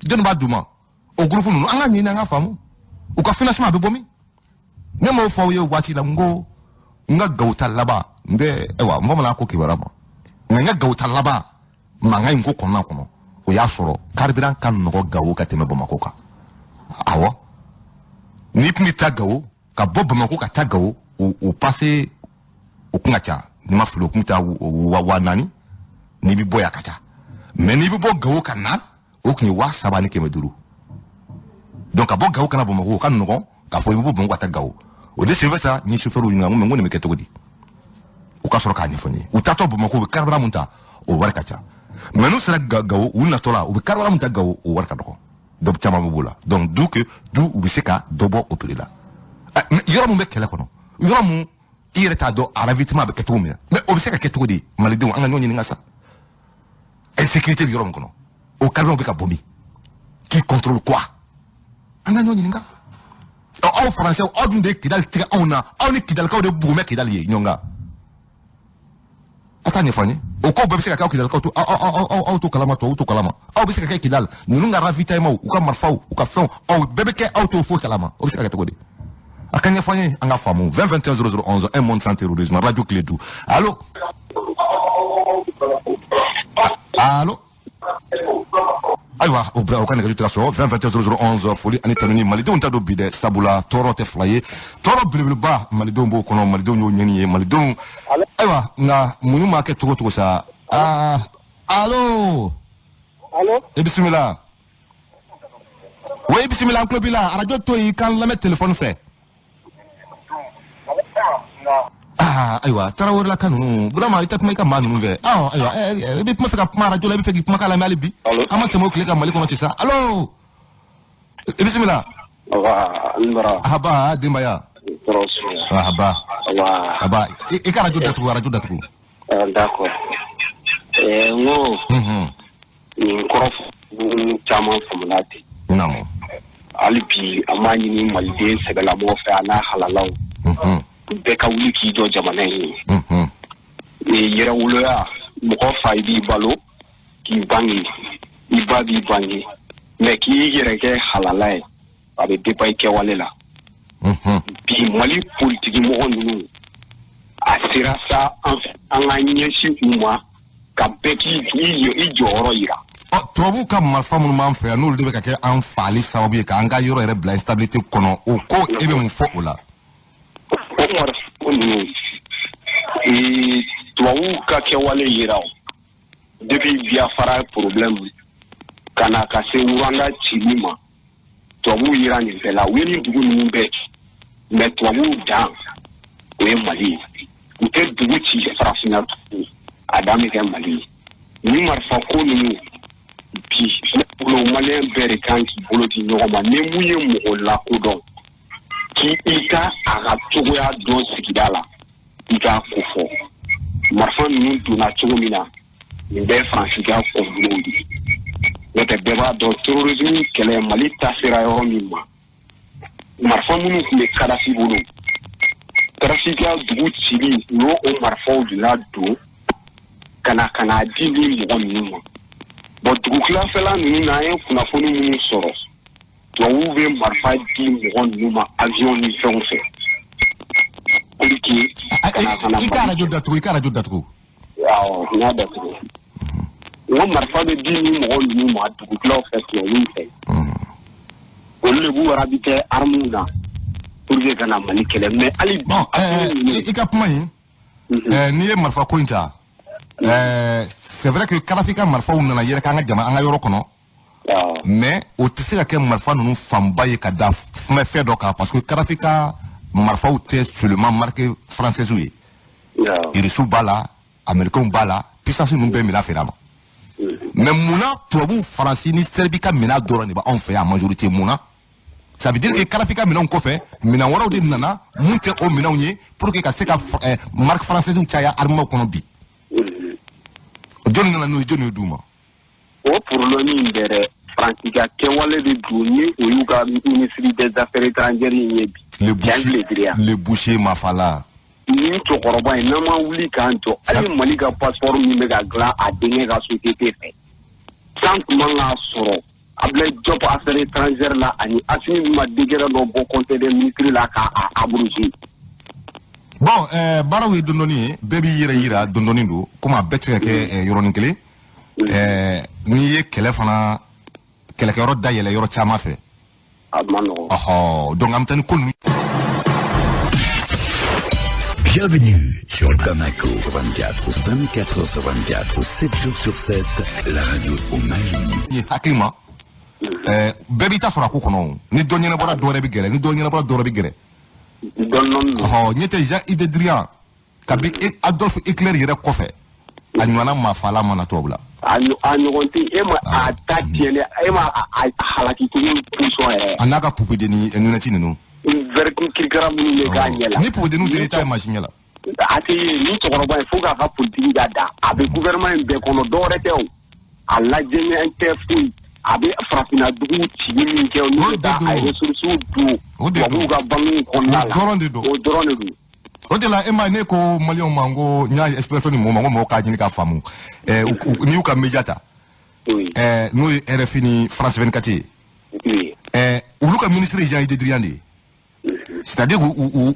Jɔnni b'a d'u ma? O groupe ninnu, an ka ɲini, an ka faamu. U ka financement a bɛ bɔ min? Ne m'o fɔ aw ye waati la, n ko n ka Gawo ta laban n tɛ, ayiwa, n bamanan ko kibaruya ma, nka n ka Gawo ta laban mankan in ko kɔnɔna kɔnɔ, o y'a sɔrɔ carburant ka nɔgɔ Gawo ka tɛmɛ Bamakɔ kan. Awɔ, n'i tun bɛ taa Gawo, ka bɔ Bamakɔ ka taa Gawo, o passe o kun ka ca, n'i ma fili, o kun bɛ taa 4000 n'i bɛ bɔ yan ka taa. Mais n'i bɛ bɔ Gawo ka na, o kun ye 3500. Donc ka bɔ Gawo ka na Bamakɔ, o ka nɔgɔn k'a fɔ i bɛ bɔ Bamakɔ ka taa Gawo. O de senfɛ sa, n ye chauffeur ɲininka, n ko mais n ko nin bɛ kɛ cogo di? U ka sɔrɔ k'a ɲɛfɔ n ye. U taatɔ Bamakɔ, u bɛ carburant mun ta, o wari ka ca. Mais n'u sera Gawo, u natɔ la, u bɛ carburant mun ta Gawo, o wari ka dɔgɔ. Donc caman bɛ b'o la. Donc d'où que d'où u bɛ se ka dɔ bɔ o prix la. Mais yɔrɔ mun bɛ kɛlɛ kɔnɔ, yɔrɔ mun i yɛrɛ t'a dɔn a ravitaillement bɛ kɛ cogo min na, mais o bɛ se ka kɛ cogo di? Malidenw, an ka ɲɔgɔn ɲininka sa. Insécurité bɛ yɔrɔ min kɔnɔ, o carburant bɛ ka bɔ min? Qui contrôle quoi? An ka ɲɔgɔn ɲininka. Ɔ, aw Faransɛw, aw dun de ye Kidali tigɛ anw na, aw ni Kidalikaw de bugun bɛ Kidali ye ɲɔgɔn kan. A t'a ɲɛfɔ an ye. O ko bɛɛ bɛ se ka kɛ aw Kidalikaw to aw to kalama, tubabuw to kalama. Aw bɛ se ka kɛ Kidali ninnu ka ravitaillement, u ka marifaw, u ka fɛnw, aw bɛɛ bɛ kɛ, aw t'o foyi kalama. O bɛ se ka kɛ cogo di? A ka ɲɛfɔ an ye, an ka faamu. 20 21 00 11. Un monde sans terrorisme, radio Kiledu. Allo, allo? Ayiwa, o bila o ka nɛgɛjuru tɛ ka sɔrɔ. 20 21 00 11. Foli ani tanuni. Malidenw ta don bi dɛ, sabula tɔɔrɔ tɛ fila ye, tɔɔrɔ belebeleba malidenw b'o kɔnɔ, malidenw y'o ɲɛni ye, malidenw. Ayiwa, nka muɲu maa kɛ cogo cogo sa. Aa, allo? Allo. I bisimila. Oui, bisimila, an tulo b'i la. Arajo to yen, i k'an lamɛn téléphone fɛ. Ah, ayiwa, Tarawelelaka ninnu, Burama, i tɛ kuma i ka maa ninnu fɛ. Ah, ayiwa, i bɛ kuma fɛ ka kuma arajo la, i bɛ fɛ k'i kumakan lamɛn hali bi. An ma tɛmɛ o tile kan Mali kɔnɔ sisan. Allo. I bisimila. Ahaba, denbaya. Ahaba. Ahaba, i ka arajo datugu, arajo datugu. D'accord. N ko nin kɔrɔfɔ caman faamuna ten. Naamu. Hali bi an b'a ɲini maliden sɛbɛlamɔgɔ fɛ a n'a halalaw. Bɛɛ ka wuli k'i jɔ jamana in ye. Yɛrɛwoloya, mɔgɔ fa i b'i balo k'i bange, i ba b'i bange, mais k'i yɛrɛ kɛ halala ye, a bɛ dépend i kɛwale la. Bi Mali politiki mɔgɔ ninnu, a sera sa an ka ɲɛsin u ma ka bɛɛ k'i jɔyɔrɔ yira. Ɔ, tubabuw ka marifa minnu b'an fɛ yan, n'olu de bɛ ka kɛ an faali sababu ye k'an ka yɔrɔ yɛrɛ bila instabilité kɔnɔ, o ko e bɛ mun fɔ o la? O marifa ninnu, tubabuw ka kɛwale yira o. Depuis Biafra problème ka na ka se Rwanda cili ma, tubabuw yira nin bɛɛ la. U ye nin dugu ninnu bɛɛ ci, mais tubabuw dan o ye Mali ye. U tɛ dugu ci farafinna tugun, a dan bɛ kɛ Mali ye. Ni marifa ko ninnu bi, ne bolo maliyɛn bɛɛ de kan k'i bolo di ɲɔgɔn ma. Ni mun ye mɔgɔ lakodɔn, k'i ka a ka cogoya dɔn sigida la, i k'a ko fɔ. Marifa ninnu donna cogo min na, nin bɛɛ ye Faransi ka kɔnbulow de ye. N'o tɛ bɛɛ b'a dɔn terrorisme kɛlɛ Mali ta sera yɔrɔ min ma, marifa minnu tun bɛ Kadafi bolo, Kadafi ka dugu cili, u y'o o marifaw de ladon ka na di ni mɔgɔ ninnu ma. Bon, dugukilafɛla ninnu na, an ye kunnafoni minnu sɔrɔ, tubabuw bɛ marifa di mɔgɔ ninnu ma avion ni fɛnw fɛ. Pour que ka na I ka arajo datugu, i ka arajo datugu. Awɔ, n y'a datugu. N ko marifa bɛ di ni mɔgɔ ninnu ma dugukilaw fɛ, tubabuw fɛ. Olu de b'u rabitɛ armes na pour que ka na Mali kɛlɛ. Mais hali bi. Bon, i ka kuma in, n'i ye marifa ko in ta, c'est vrai que Kadafi ka marifaw nana yɛrɛ k'an ka jamana, an ka yɔrɔ kɔnɔ. Mais o tɛ se ka kɛ marifa ninnu fanba ye ka da fɛn dɔ kan, parce que Kadafi ka marifaw tɛ seulement marque française ye. Irisiw b'a la, américains b'a la, puissance ninnu bɛɛ minɛ feere a ma. Mais munna tubabuw, Faransi ni Serbi ka minɛn dɔrɔn de b'anw fɛ yan majorité, munna? Ça veut dire que Kadafi ka minɛnw kɔfɛ, minɛn wɛrɛw de nana mun tɛ o minɛnw ye pour que ka se ka marque française caya armement kɔnɔ bi. Jɔnni nana n'o ye, jɔnni y'o d'u ma? O problème in bɛɛ dɛ, Faransi ka kɛwale de don ni o y'u ka ministre des affaires étrangères in ye bi. Le boucher Mafala. Nin cɛkɔrɔba in, n'an ma wuli k'an jɔ, hali Mali ka passeport min bɛ ka dilan a denkɛ ka société fɛ, san tun man k'a sɔrɔ Abdoulaye Diop affaires étrangères la ani Assimi min ma décret dɔ bɔ conseil des ministres la k'a abrogé. Bon, baaraw ye dɔndɔni ye, bɛɛ b'i yɛrɛ yira dɔndɔni don, komi a bɛɛ tɛ se ka kɛ yɔrɔnin kelen. N'i ye kɛlɛ fana, kɛlɛkɛyɔrɔ dayɛlɛ yɔrɔ caman fɛ. A ma nɔgɔn. Ɔhɔ, donc an bɛ taa ni ko ninnu. Bienvenue sur Bamako 24, 24 h sur 24, 7 jours sur 7, la radio au Mali. Ni hakili ma, bɛɛ b'i ta sɔrɔ a ko kɔnɔ. Ni dɔ ɲɛnabɔra, dɔ wɛrɛ bɛ gɛrɛ. Ni dɔ ɲɛnabɔra, dɔ wɛrɛ bɛ gɛrɛ. Ɔhɔ, ɲɛ tɛ Jean-Yves Le Drian, kabi Adolf Hitler yɛrɛ kɔfɛ, a ɲɔgɔnna maafala mana tubabu la. A ɲɔgɔn tɛ, e ma a ta tiɲɛ, e ma a halaki cogo pusɔn yɛrɛ. A n'a ka poupée lunette ninnu. Vertu kirikara minnu bɛ k'a ɲɛ la. Ni poupée tɛ, e ta ye mansin ɲɛ la. A tɛ ye ni cɛkɔrɔba ye fo k'a ka politique ka da. A bɛ gouvernement in bɛɛ kɔnɔ, dɔwɛrɛ tɛ o. A lajɛlen tɛ foyi. A bɛ farafinna duguw cili min kɛ, n'u bɛ taa a ressources don tubabuw ka banques kɔnɔna la. O dɔrɔn de don. O dɔrɔn de don. O de la e ma ne ko maliyɛnw ma, n ko n y'a explication di mɔgɔw ma, n ko mɔgɔw k'a ɲini k'a faamu. N'i y'u ka média ta, n'o ye RFI ni France 24 ye, olu ka ministre ye Jean-Yves Le Drian de ye. C'est-à-dire u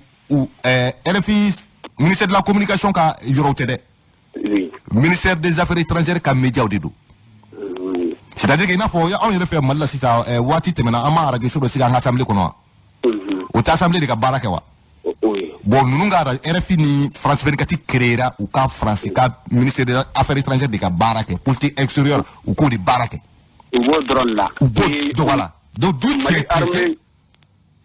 RFI, ministère de la communication ka yɔrɔw tɛ dɛ. Ministère des affaires étrangères ka médiaw de don. C'est-à-dire que i n'a fɔ anw yɛrɛ fɛ Mali la sisan, waati tɛmɛna, an ma radio so dɔ sigi an ka assemblée kɔnɔ wa? O tɛ assemblée de ka baara kɛ wa? Bon, ninnu ka RFI ni France 24 créera u ka France ka ministère des Affaires étrangères de ka baara kɛ, politique extérieure, u k'o de baara kɛ. U b'o dɔrɔn la. U b'o dɔgɔ la. Donc du Mali tiɲɛ tiɲɛ tɛ.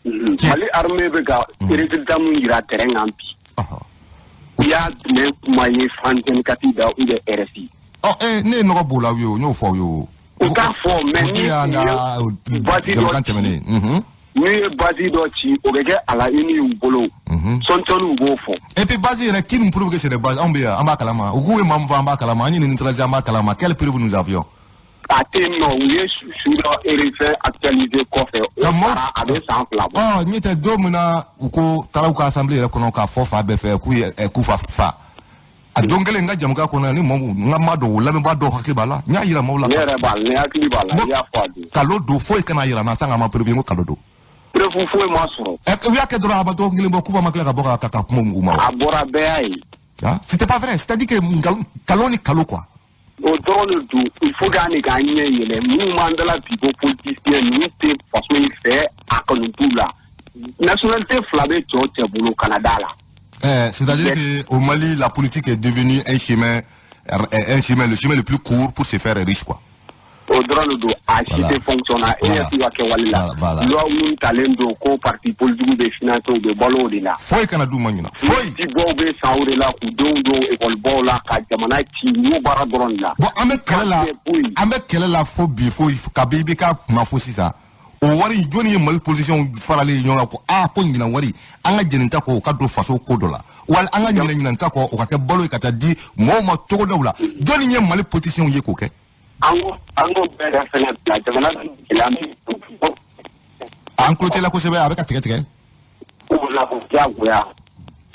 armée, Mali armée bɛ ka résultat mun yira terrain kan bi, i y'a jumɛn kuma ye France 24 da ou bien RFI? Ɔ ne ye nɔgɔ b'o la aw ye o, n y'o fɔ aw ye o. U t'a fɔ, mais O de y'an ka ni base dɔ jamakan tɛmɛnen ye. N'u ye base dɔ ci, o bɛ kɛ à la une y'u bolo, sɔɔni sɔɔni u b'o fɔ. Et puis base yɛrɛ, qui nous prouve que c'est des bases? Anw bɛ yan, an b'a kalama. U k'u ye maa min fɔ, an b'a kalama. An ye nin neutraliser, an b'a kalama. Quelle preuve nous avions? A tɛ yen nɔ, u ye su dɔ fɛn actualiser kɔfɛ, o Ka taara, a bɛ san 2 bɔ. Ɔ, ɲɛ tɛ don min na u ko taara u ka assemblée yɛrɛ kɔnɔ k'a fɔ fa bɛɛ fɛ k'u ye k'u fa fa. A don kelen n ka jamukan kɔnɔ ni mɔgɔw, n ka maa dɔw, o lamɛnbaa dɔw hakili b'a la, n y'a yira maaw la. Ne yɛrɛ b'a la, ne hakili b'a la, i y'a fɔ a don. Kalo don, foyi kana yira n na sans k'a ma preuve, n ko kalo don. Preuve foyi ma sɔrɔ. Ɛ, u y'a kɛ dɔrɔn, a ma dɔgɔkun kelen bɔ, k'u ma tila ka bɔ ka kuma u ma wa. A bɔra, bɛɛ y'a ye. Ah, c'était pas vrai, c'est-à-dire que nkalon, kalon ni kalo quoi. O dɔrɔn de don. Il faut k'an de k'an ɲɛ yɛlɛ. Minnu b'an dala bi ko politicien ninnu tɛ faso in fɛ, a kanu t'u la. Nationalité fila bɛ cɛw cɛ bolo Canada la. C'est-à-dire qu'au Mali, la politique est devenue un chemin, le chemin le plus court pour se faire riche, quoi. O dɔrɔn de don, a si tɛ fonctionner e ɲɛ t'u ka kɛwale la. Loi minnu talen don ko parti politique bɛ financer, u bɛ balo o de la. Foyi kana d'u ma ɲinan. Foyi. Dibɔw bɛ san o de la k'u denw don ekɔlibaw la ka jamana ci, u y'o baara dɔrɔn de la. Bon, an bɛ kɛlɛ la, an bɛ kɛlɛ la fo bi, fo kabi i bɛ ka kuma fo sisan. O wari, jɔnni ye Mali politiciens faralen ɲɔgɔn kan ko aa, ko ɲinan wari, an ka jɛni ta kɔ, o ka don faso ko dɔ la, wali an ka ɲinɛ ɲinan ta kɔ, o ka kɛ balo ye ka taa di mɔgɔw ma cogodaw la? Jɔnni ye Mali politiciens ye k'o kɛ? An k'o bɛɛ ka fɛnɛ bila jamana gɛlɛya min. An tulo tɛ la kosɛbɛ, a bɛ ka tigɛ tigɛ. O la ko diyagoya.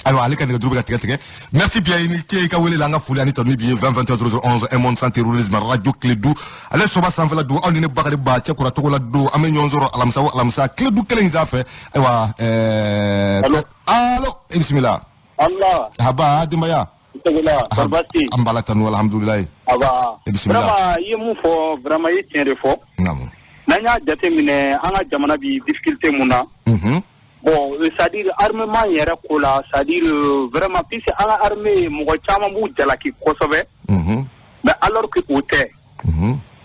Ayiwa, ale ka nɛgɛjuru bɛ ka tigɛ tigɛ. Merci bien, i ni ce i ka wele la. An ka foli ani tanu bi ye. 20 21 00 11, un monde sans terrorisme, radio Kledu, ale soba sanfɛla don. Aw ni ne Bakari Ba cɛkura togo la don, an bɛ ɲɔgɔn sɔrɔ alamisa o alamisa, Kledu kelen in sanfɛ. Ayiwa, allo, i bisimila. Allah. Haba denbaya. Togola, basi. An b'a la tanu, alhamdulilayi. Aba. I bisimila. Vraiment, i ye mun fɔ, vraiment i ye tiɲɛ de fɔ. N'an y'a jateminɛ, an ka jamana bi difficulté mun na. Bon, c'est-à-dire armement yɛrɛ ko la, c'est-à-dire vraiment, puisque an ka armée, mɔgɔ caman b'u jalaki kosɛbɛ. Mais alors que o tɛ.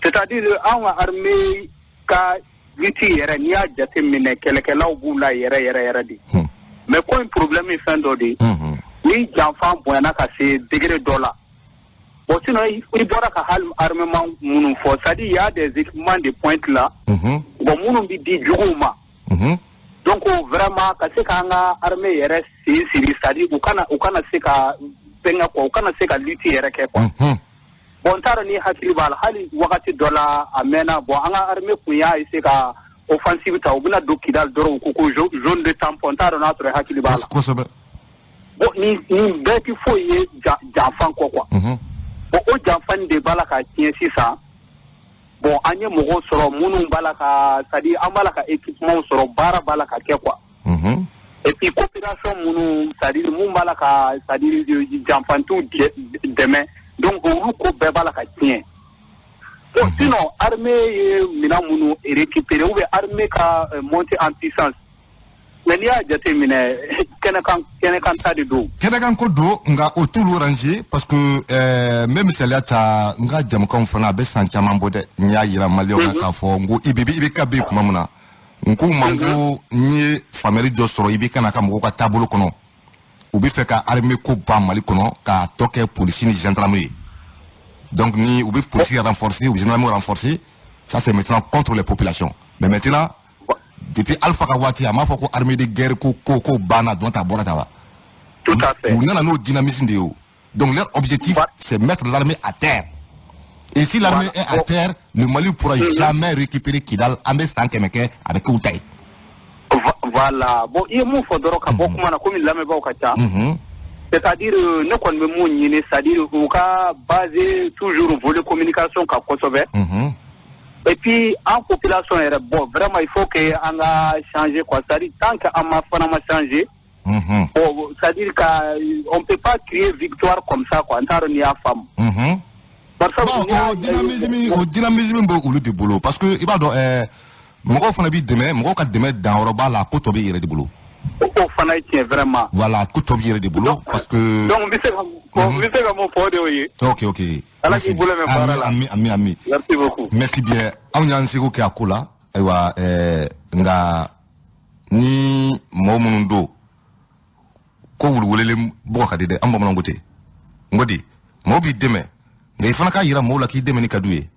C'est-à-dire an ka armée ka lutte yɛrɛ, n'i y'a jateminɛ, kɛlɛkɛlaw b'u la yɛrɛ yɛrɛ yɛrɛ de. Mais ko in problème ye fɛn dɔ de ye. Ni janfan bonyana ka se degré dɔ la. Bon, sinon i bɔra ka hali armement minnu fɔ, c'est-à-dire il y a des équipements de pointe là. Bon, minnu bɛ di juguw ma. Donc vraiment, ka se k'an ka armée yɛrɛ sen siri, c'est-à-dire u kana se ka fɛnkɛ quoi, u kana se ka lutte yɛrɛ kɛ quoi. Bon, n t'a dɔn ni hakili b'a la, hali wagati dɔ la a mɛnna, bon, an ka armée kun y'a essayer ka offensive ta, u bɛna don Kidal dɔrɔn, u ko ko zone de tampon. N t'a dɔn n'a sɔrɔ i hakili b'a la. Kosɛbɛ. Bon, nin bɛɛ ti foyi ye janfan kɔ quoi. Bon, o janfan de b'a la ka tiɲɛ sisan. Bon, an ye mɔgɔw sɔrɔ minnu b'a la ka, c'est à dire an b'a la ka équipement sɔrɔ, baara b'a la ka kɛ quoi. Et puis coopération minnu, c'est à dire mun b'a la ka, c'est à dire janfantiw dɛmɛ, donc olu ko bɛɛ b'a la ka tiɲɛ. Bon, sinon armée ye minɛn minnu récupérer ou bien armée ka monter en puissance, mais n'i y'a jateminɛ, kɛnɛkan kɛnɛkan ta de don. Kɛnɛkan ko don, nka o t'olu arranger, parce que n bɛ misaliya ta n ka jamukanw fana, a bɛ san caman bɔ dɛ. N y'a yira maliyɛnw na k'a fɔ n ko IBB, IBK bɛ yen tuma min na, n k'u ma n ko n ye faamuyali dɔ sɔrɔ IBK n'a ka mɔgɔw ka taabolo kɔnɔ. U bɛ fɛ ka armée ko ban Mali kɔnɔ, k'a tɔ kɛ polisi ni gendarme ye. Donc ni u bɛ polisi renforcer, u bɛ gendarme renforcer, ça c'est maintenant contre les populations. Mais maintenant, depuis Alpha ka waati, a m'a fɔ ko armée de guerre ko banna dɔn ta bɔra ta wa. Tout à fait. U nana n'o dynamisme de ye o. Donc leur objectif, c'est mettre l'armée à terre, et si l'armée est à terre, le Mali pourra jamais récupérer Kidal. An bɛ san 100 kɛ, a bɛ k'u ta ye. Voilà. Bon, i ye mun fɔ dɔrɔn ka bɔ kuma na, komi lamɛnbaaw ka ca, c'est-à-dire ne kɔni bɛ mun ɲini, c'est-à-dire u ka baser toujours volet communication kan kosɛbɛ. Et puis en population yɛrɛ, bon, vraiment il faut que an ka changer quoi, c'est-à-dire tant que an ma fana ma changer, bon, c'est-à-dire que on peut pas crier victoire comme ça quoi. N t'a dɔn n'i y'a faamu. Par Bon, o dynamisme bɛ olu de bolo, parce que i b'a dɔn, mɔgɔw fana b'i dɛmɛ, mɔgɔw ka dɛmɛ danyɔrɔ b'a la, ko tɔ b'i yɛrɛ de bolo. O fana ye tiɲɛ vraiment. Voilà, ko tɔ b'i yɛrɛ de bolo parce que. Donc n bɛ se ka n bɛ se ka mun fɔ, o de y'o ye. Ok. Ala k'i bolo mɛn baara la. Ami, ami, ami. Merci beaucoup. Merci bien. Anw y'an seko kɛ a ko la. Ayiwa, nka ni mɔgɔ minnu don ko wuluwelelen bɔgɔ ka di dɛ, an bamananw ko ten. N ko di mɔgɔw b'i dɛmɛ, nka i fana k'a yira mɔgɔw la k'i dɛmɛ ni ka d'u ye.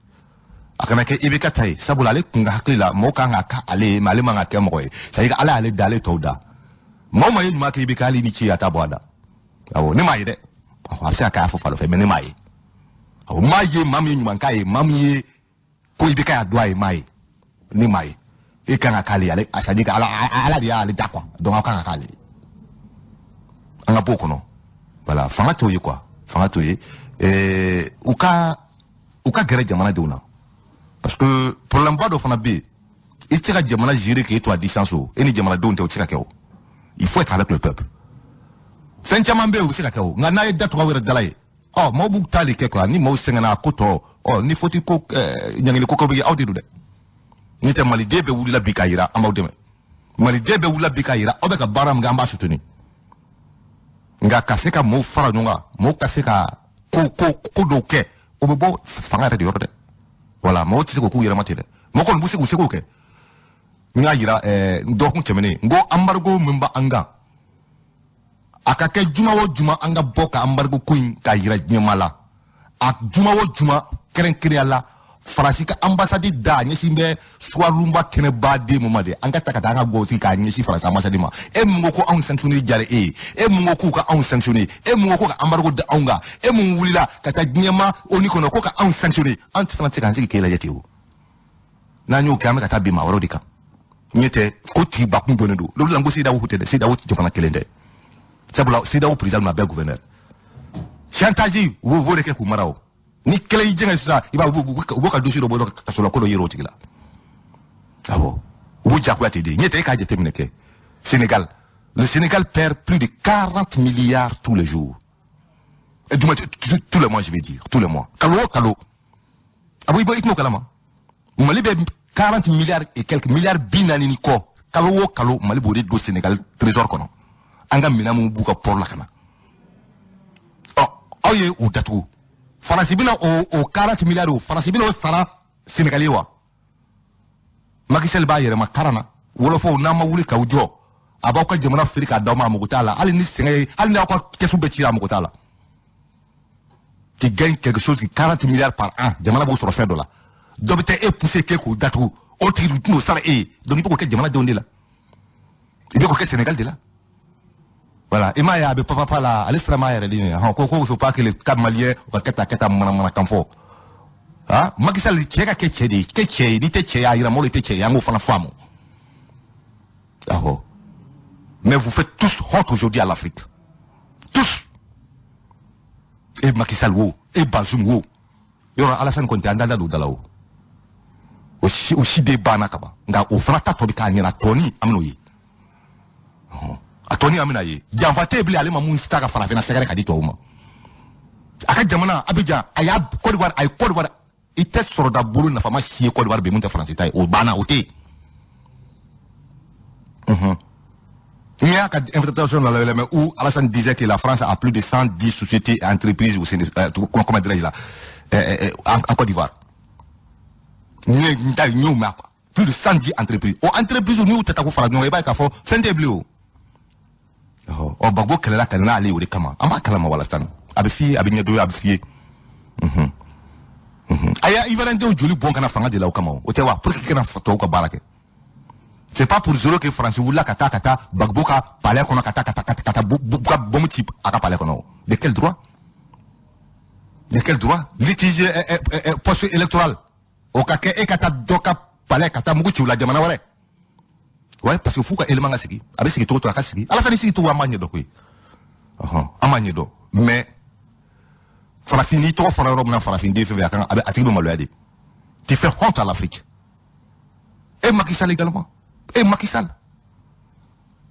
A kana kɛ i bɛ ka ta ye, sabula ale kun ka hakili la mɔgɔw kan ka kɛ ale ye, mais ale man ka kɛ mɔgɔ ye. C'est à dire ala y'ale da, ale tɔw da. Maa o maa ye ɲuman kɛ, i bɛ kɛ hali ni ci a t'a bɔ a da. Awɔ, ne m'a ye dɛ. A bɛ se ka kɛ a fɔ fa dɔ fɛ, mais ne m'a ye. Awɔ, m'a ye maa min ye ɲuman k'a ye, maa min ye ko i bɛ ka y'a dɔn a ye, m'a ye. Ne m'a ye. E kan ka k'ale ye, ale, c'est à dire que ala de y'ale da quoi. Donc aw kan ka k'ale ye. An ka b'o kɔnɔ. Voilà, fanga t'o ye quoi. Fanga t'o ye. U ka gɛrɛ jamanadenw na. Parce que problème ba dɔ fana bɛ yen. I tɛ se ka jamana gérer k'e to à distance o. E ni jamanadenw tɛ, o tɛ se ka kɛ o. Il faut être avec le peuple. Fɛn caman bɛ yen, o bɛ se ka kɛ o. Nka n'a ye da tugu aw yɛrɛ dala ye. Ɔ, maaw b'u ta de kɛ quoi. Ni maaw sɛgɛnna a ko tɔ, ɔ ni faute ko ɲangili ko bɛ kɛ, aw de don dɛ. N'o tɛ, maliden bɛɛ wulila bi k'a yira an b'aw dɛmɛ. Maliden bɛɛ wulila bi k'a yira aw bɛ ka baara min kɛ, an b'a soutenir. Nka ka se ka maaw fara ɲɔgɔn kan, maaw ka se ka ko dɔw kɛ, o bɛ bɔ fanga yɛrɛ de yɔrɔ dɛ. Voilà, mɔgɔw tɛ se k'o k'u yɛrɛ ma ten dɛ. Mɔgɔ kɔni b'u se k'u seko kɛ. N y'a yira dɔgɔkun tɛmɛnen, n ko embargo min b'an kan, a ka kɛ juma o juma an ka bɔ ka embargo ko in k'a yira diɲɛma la. A juma o juma, kɛrɛnkɛrɛnya la Faransi ka ambassade da a ɲɛsin bɛ Suwarunba kɛnɛba den mun ma de, an ka ta ka taa an ka gɔsi k'a ɲɛsin Faransi ambassade ma. E mun ko ko anw sanctionner diyara e ye? E mun ko k'u ka anw sanctionner? E mun ko ko ka embargo da anw kan? E mun wulila ka taa diɲɛma ONU kɔnɔ ko ka anw sanctionner? An fana tɛ se k'an sigi k'e lajɛ ten o. N'an y'o kɛ, an bɛ ka taa bin maa wɛrɛw de kan. Ɲɛ tɛ ko tigi bakun dɔnnen don. Olu la, n ko CEDEAO tɛ dɛ, CEDEAO jamana kelen tɛ, sabula CEDEAO président ninnu a bɛɛ gouverneur. Chantage, u b'o de kɛ k'u mara o. Ni kɛlɛ y'i jɛngɛ sisan, i b'a ye u b'o ka dossier dɔ bɔ ka sɔrɔ ko dɔ yɛrɛ o tigi la. Awɔ, u b'u jagoya ten de. Ɲɛ tɛ, e k'a jateminɛ kɛ Sénégal, le Sénégal perd plus de 40 milliards tous les jours, et du moins tous les mois, je vais dire tous les mois, kalo o kalo. A bɔ i t'o kalama, Mali bɛ 40 milliards et quelques milliards, 40 ni kɔ, kalo o kalo Mali b'o de don Sénégal trésor kɔnɔ, an ka minɛn minnu b'u ka port la ka na. Ɔ, aw ye o datugu. Faransi bɛna o 40 milliards o, Faransi bɛna o sara Sénégal ye wa? Macky Sall b'a yɛrɛma karan na. Wɔlɔfɔw, n'an ma wuli k'aw jɔ, a b'aw ka jamana feere k'a d'aw ma, a mago t'a la. Hali ni sɛgɛn ye, hali n'aw ka kɛsu bɛɛ cira, a mago t'a la. Tu gagnes quelque chose qui 40 milliards par an, jamana b'o sɔrɔ fɛn dɔ la, dɔ bɛ taa e pousser k'e k'o datugu, o tigi dun t'o sara e ye. Donc i bɛ k'o kɛ jamanadenw de la, i bɛ k'o kɛ Sénégal de la. Voilà, i m'a ye a bɛ papa la, ale sira m'a yɛrɛ de ɲɛ hɔn ko faut pas que le cas malien o ka kɛ tan kɛ tan, manamanakan fɔ. Ah, Macky Sall, cɛ ka kɛ cɛ de ye, kɛ cɛ ye. N'i tɛ cɛ ye, a yira mɔgɔw i tɛ cɛ ye, an k'o fana faamu. Awɔ, mais vous faites tous honte aujourd'hui à l'Afrique, tous. E Macky Sall wo, e Bazoum wo, yɔrɔ Alassane kɔni tɛ, an da don da la o. O si de banna ka ban, nka o fana ta tɔ bɛ k'a ɲɛna tɔni, an bɛn'o ye. A tɔni, an bɛna ye janfa tɛ yen bilen. Ale ma mun ta ka farafinna sɛgɛrɛ ka di tubabuw ma? A ka jamana Abidjan, a y'a Côte d'Ivoire, a ye Côte d'Ivoire, i tɛ sɔrɔda bolo nafama si ye Côte d'Ivoire bi mun tɛ Faransi ta ye. O banna, o tɛ yen. N'i y'a ka invitation la mais où Alassane disait que la France a plus de 110 sociétés et entreprises au Sénégal, comment dirais-je là, en Côte d'Ivoire. N ye n ta n y'o mɛn quoi. Plus de 110 entreprises. O entreprise n'u tɛ taa ko fara ɲɔgɔn kan, i b'a ye k'a fɔ fɛn tɛ bilen o. Ɔ, Gbagbo kɛlɛla ka n'ale ye o de kama. An b'a kalama Alassane. A bɛ f'i ye, a bɛ ɲɛdɔn, a bɛ f'i ye. A y'a Ivoirien joli bɔn ka na fanga de la o kama o tɛ wa? Pour que kana tɔw ka baara kɛ. C'est pas pour zéro que France wulila ka taa Gbagbo ka palais kɔnɔ, ka taa ka bombe ci a ka palais kɔnɔ. De quel droit? De quel droit? Litige poste électoral o ka kɛ e ka taa dɔ ka palais ka taa mugu ci u la jamana wɛrɛ. Ouais, parce que f'u ka élément ka sigi. A bɛ sigi cogo o cogo, a ka sigi. Alassane sigi cogo, an b'a ɲɛdɔn koyi. Ɔhɔn, an b'a ɲɛdɔn. Mais farafin, n'i tɔgɔ fɔra yɔrɔ min na, farafin den fɛn fɛn, a kan a bɛ a tigi bɛ maloya de. Tu fais honte à l'Afrique. Et Macky Sall également. Et Macky Sall.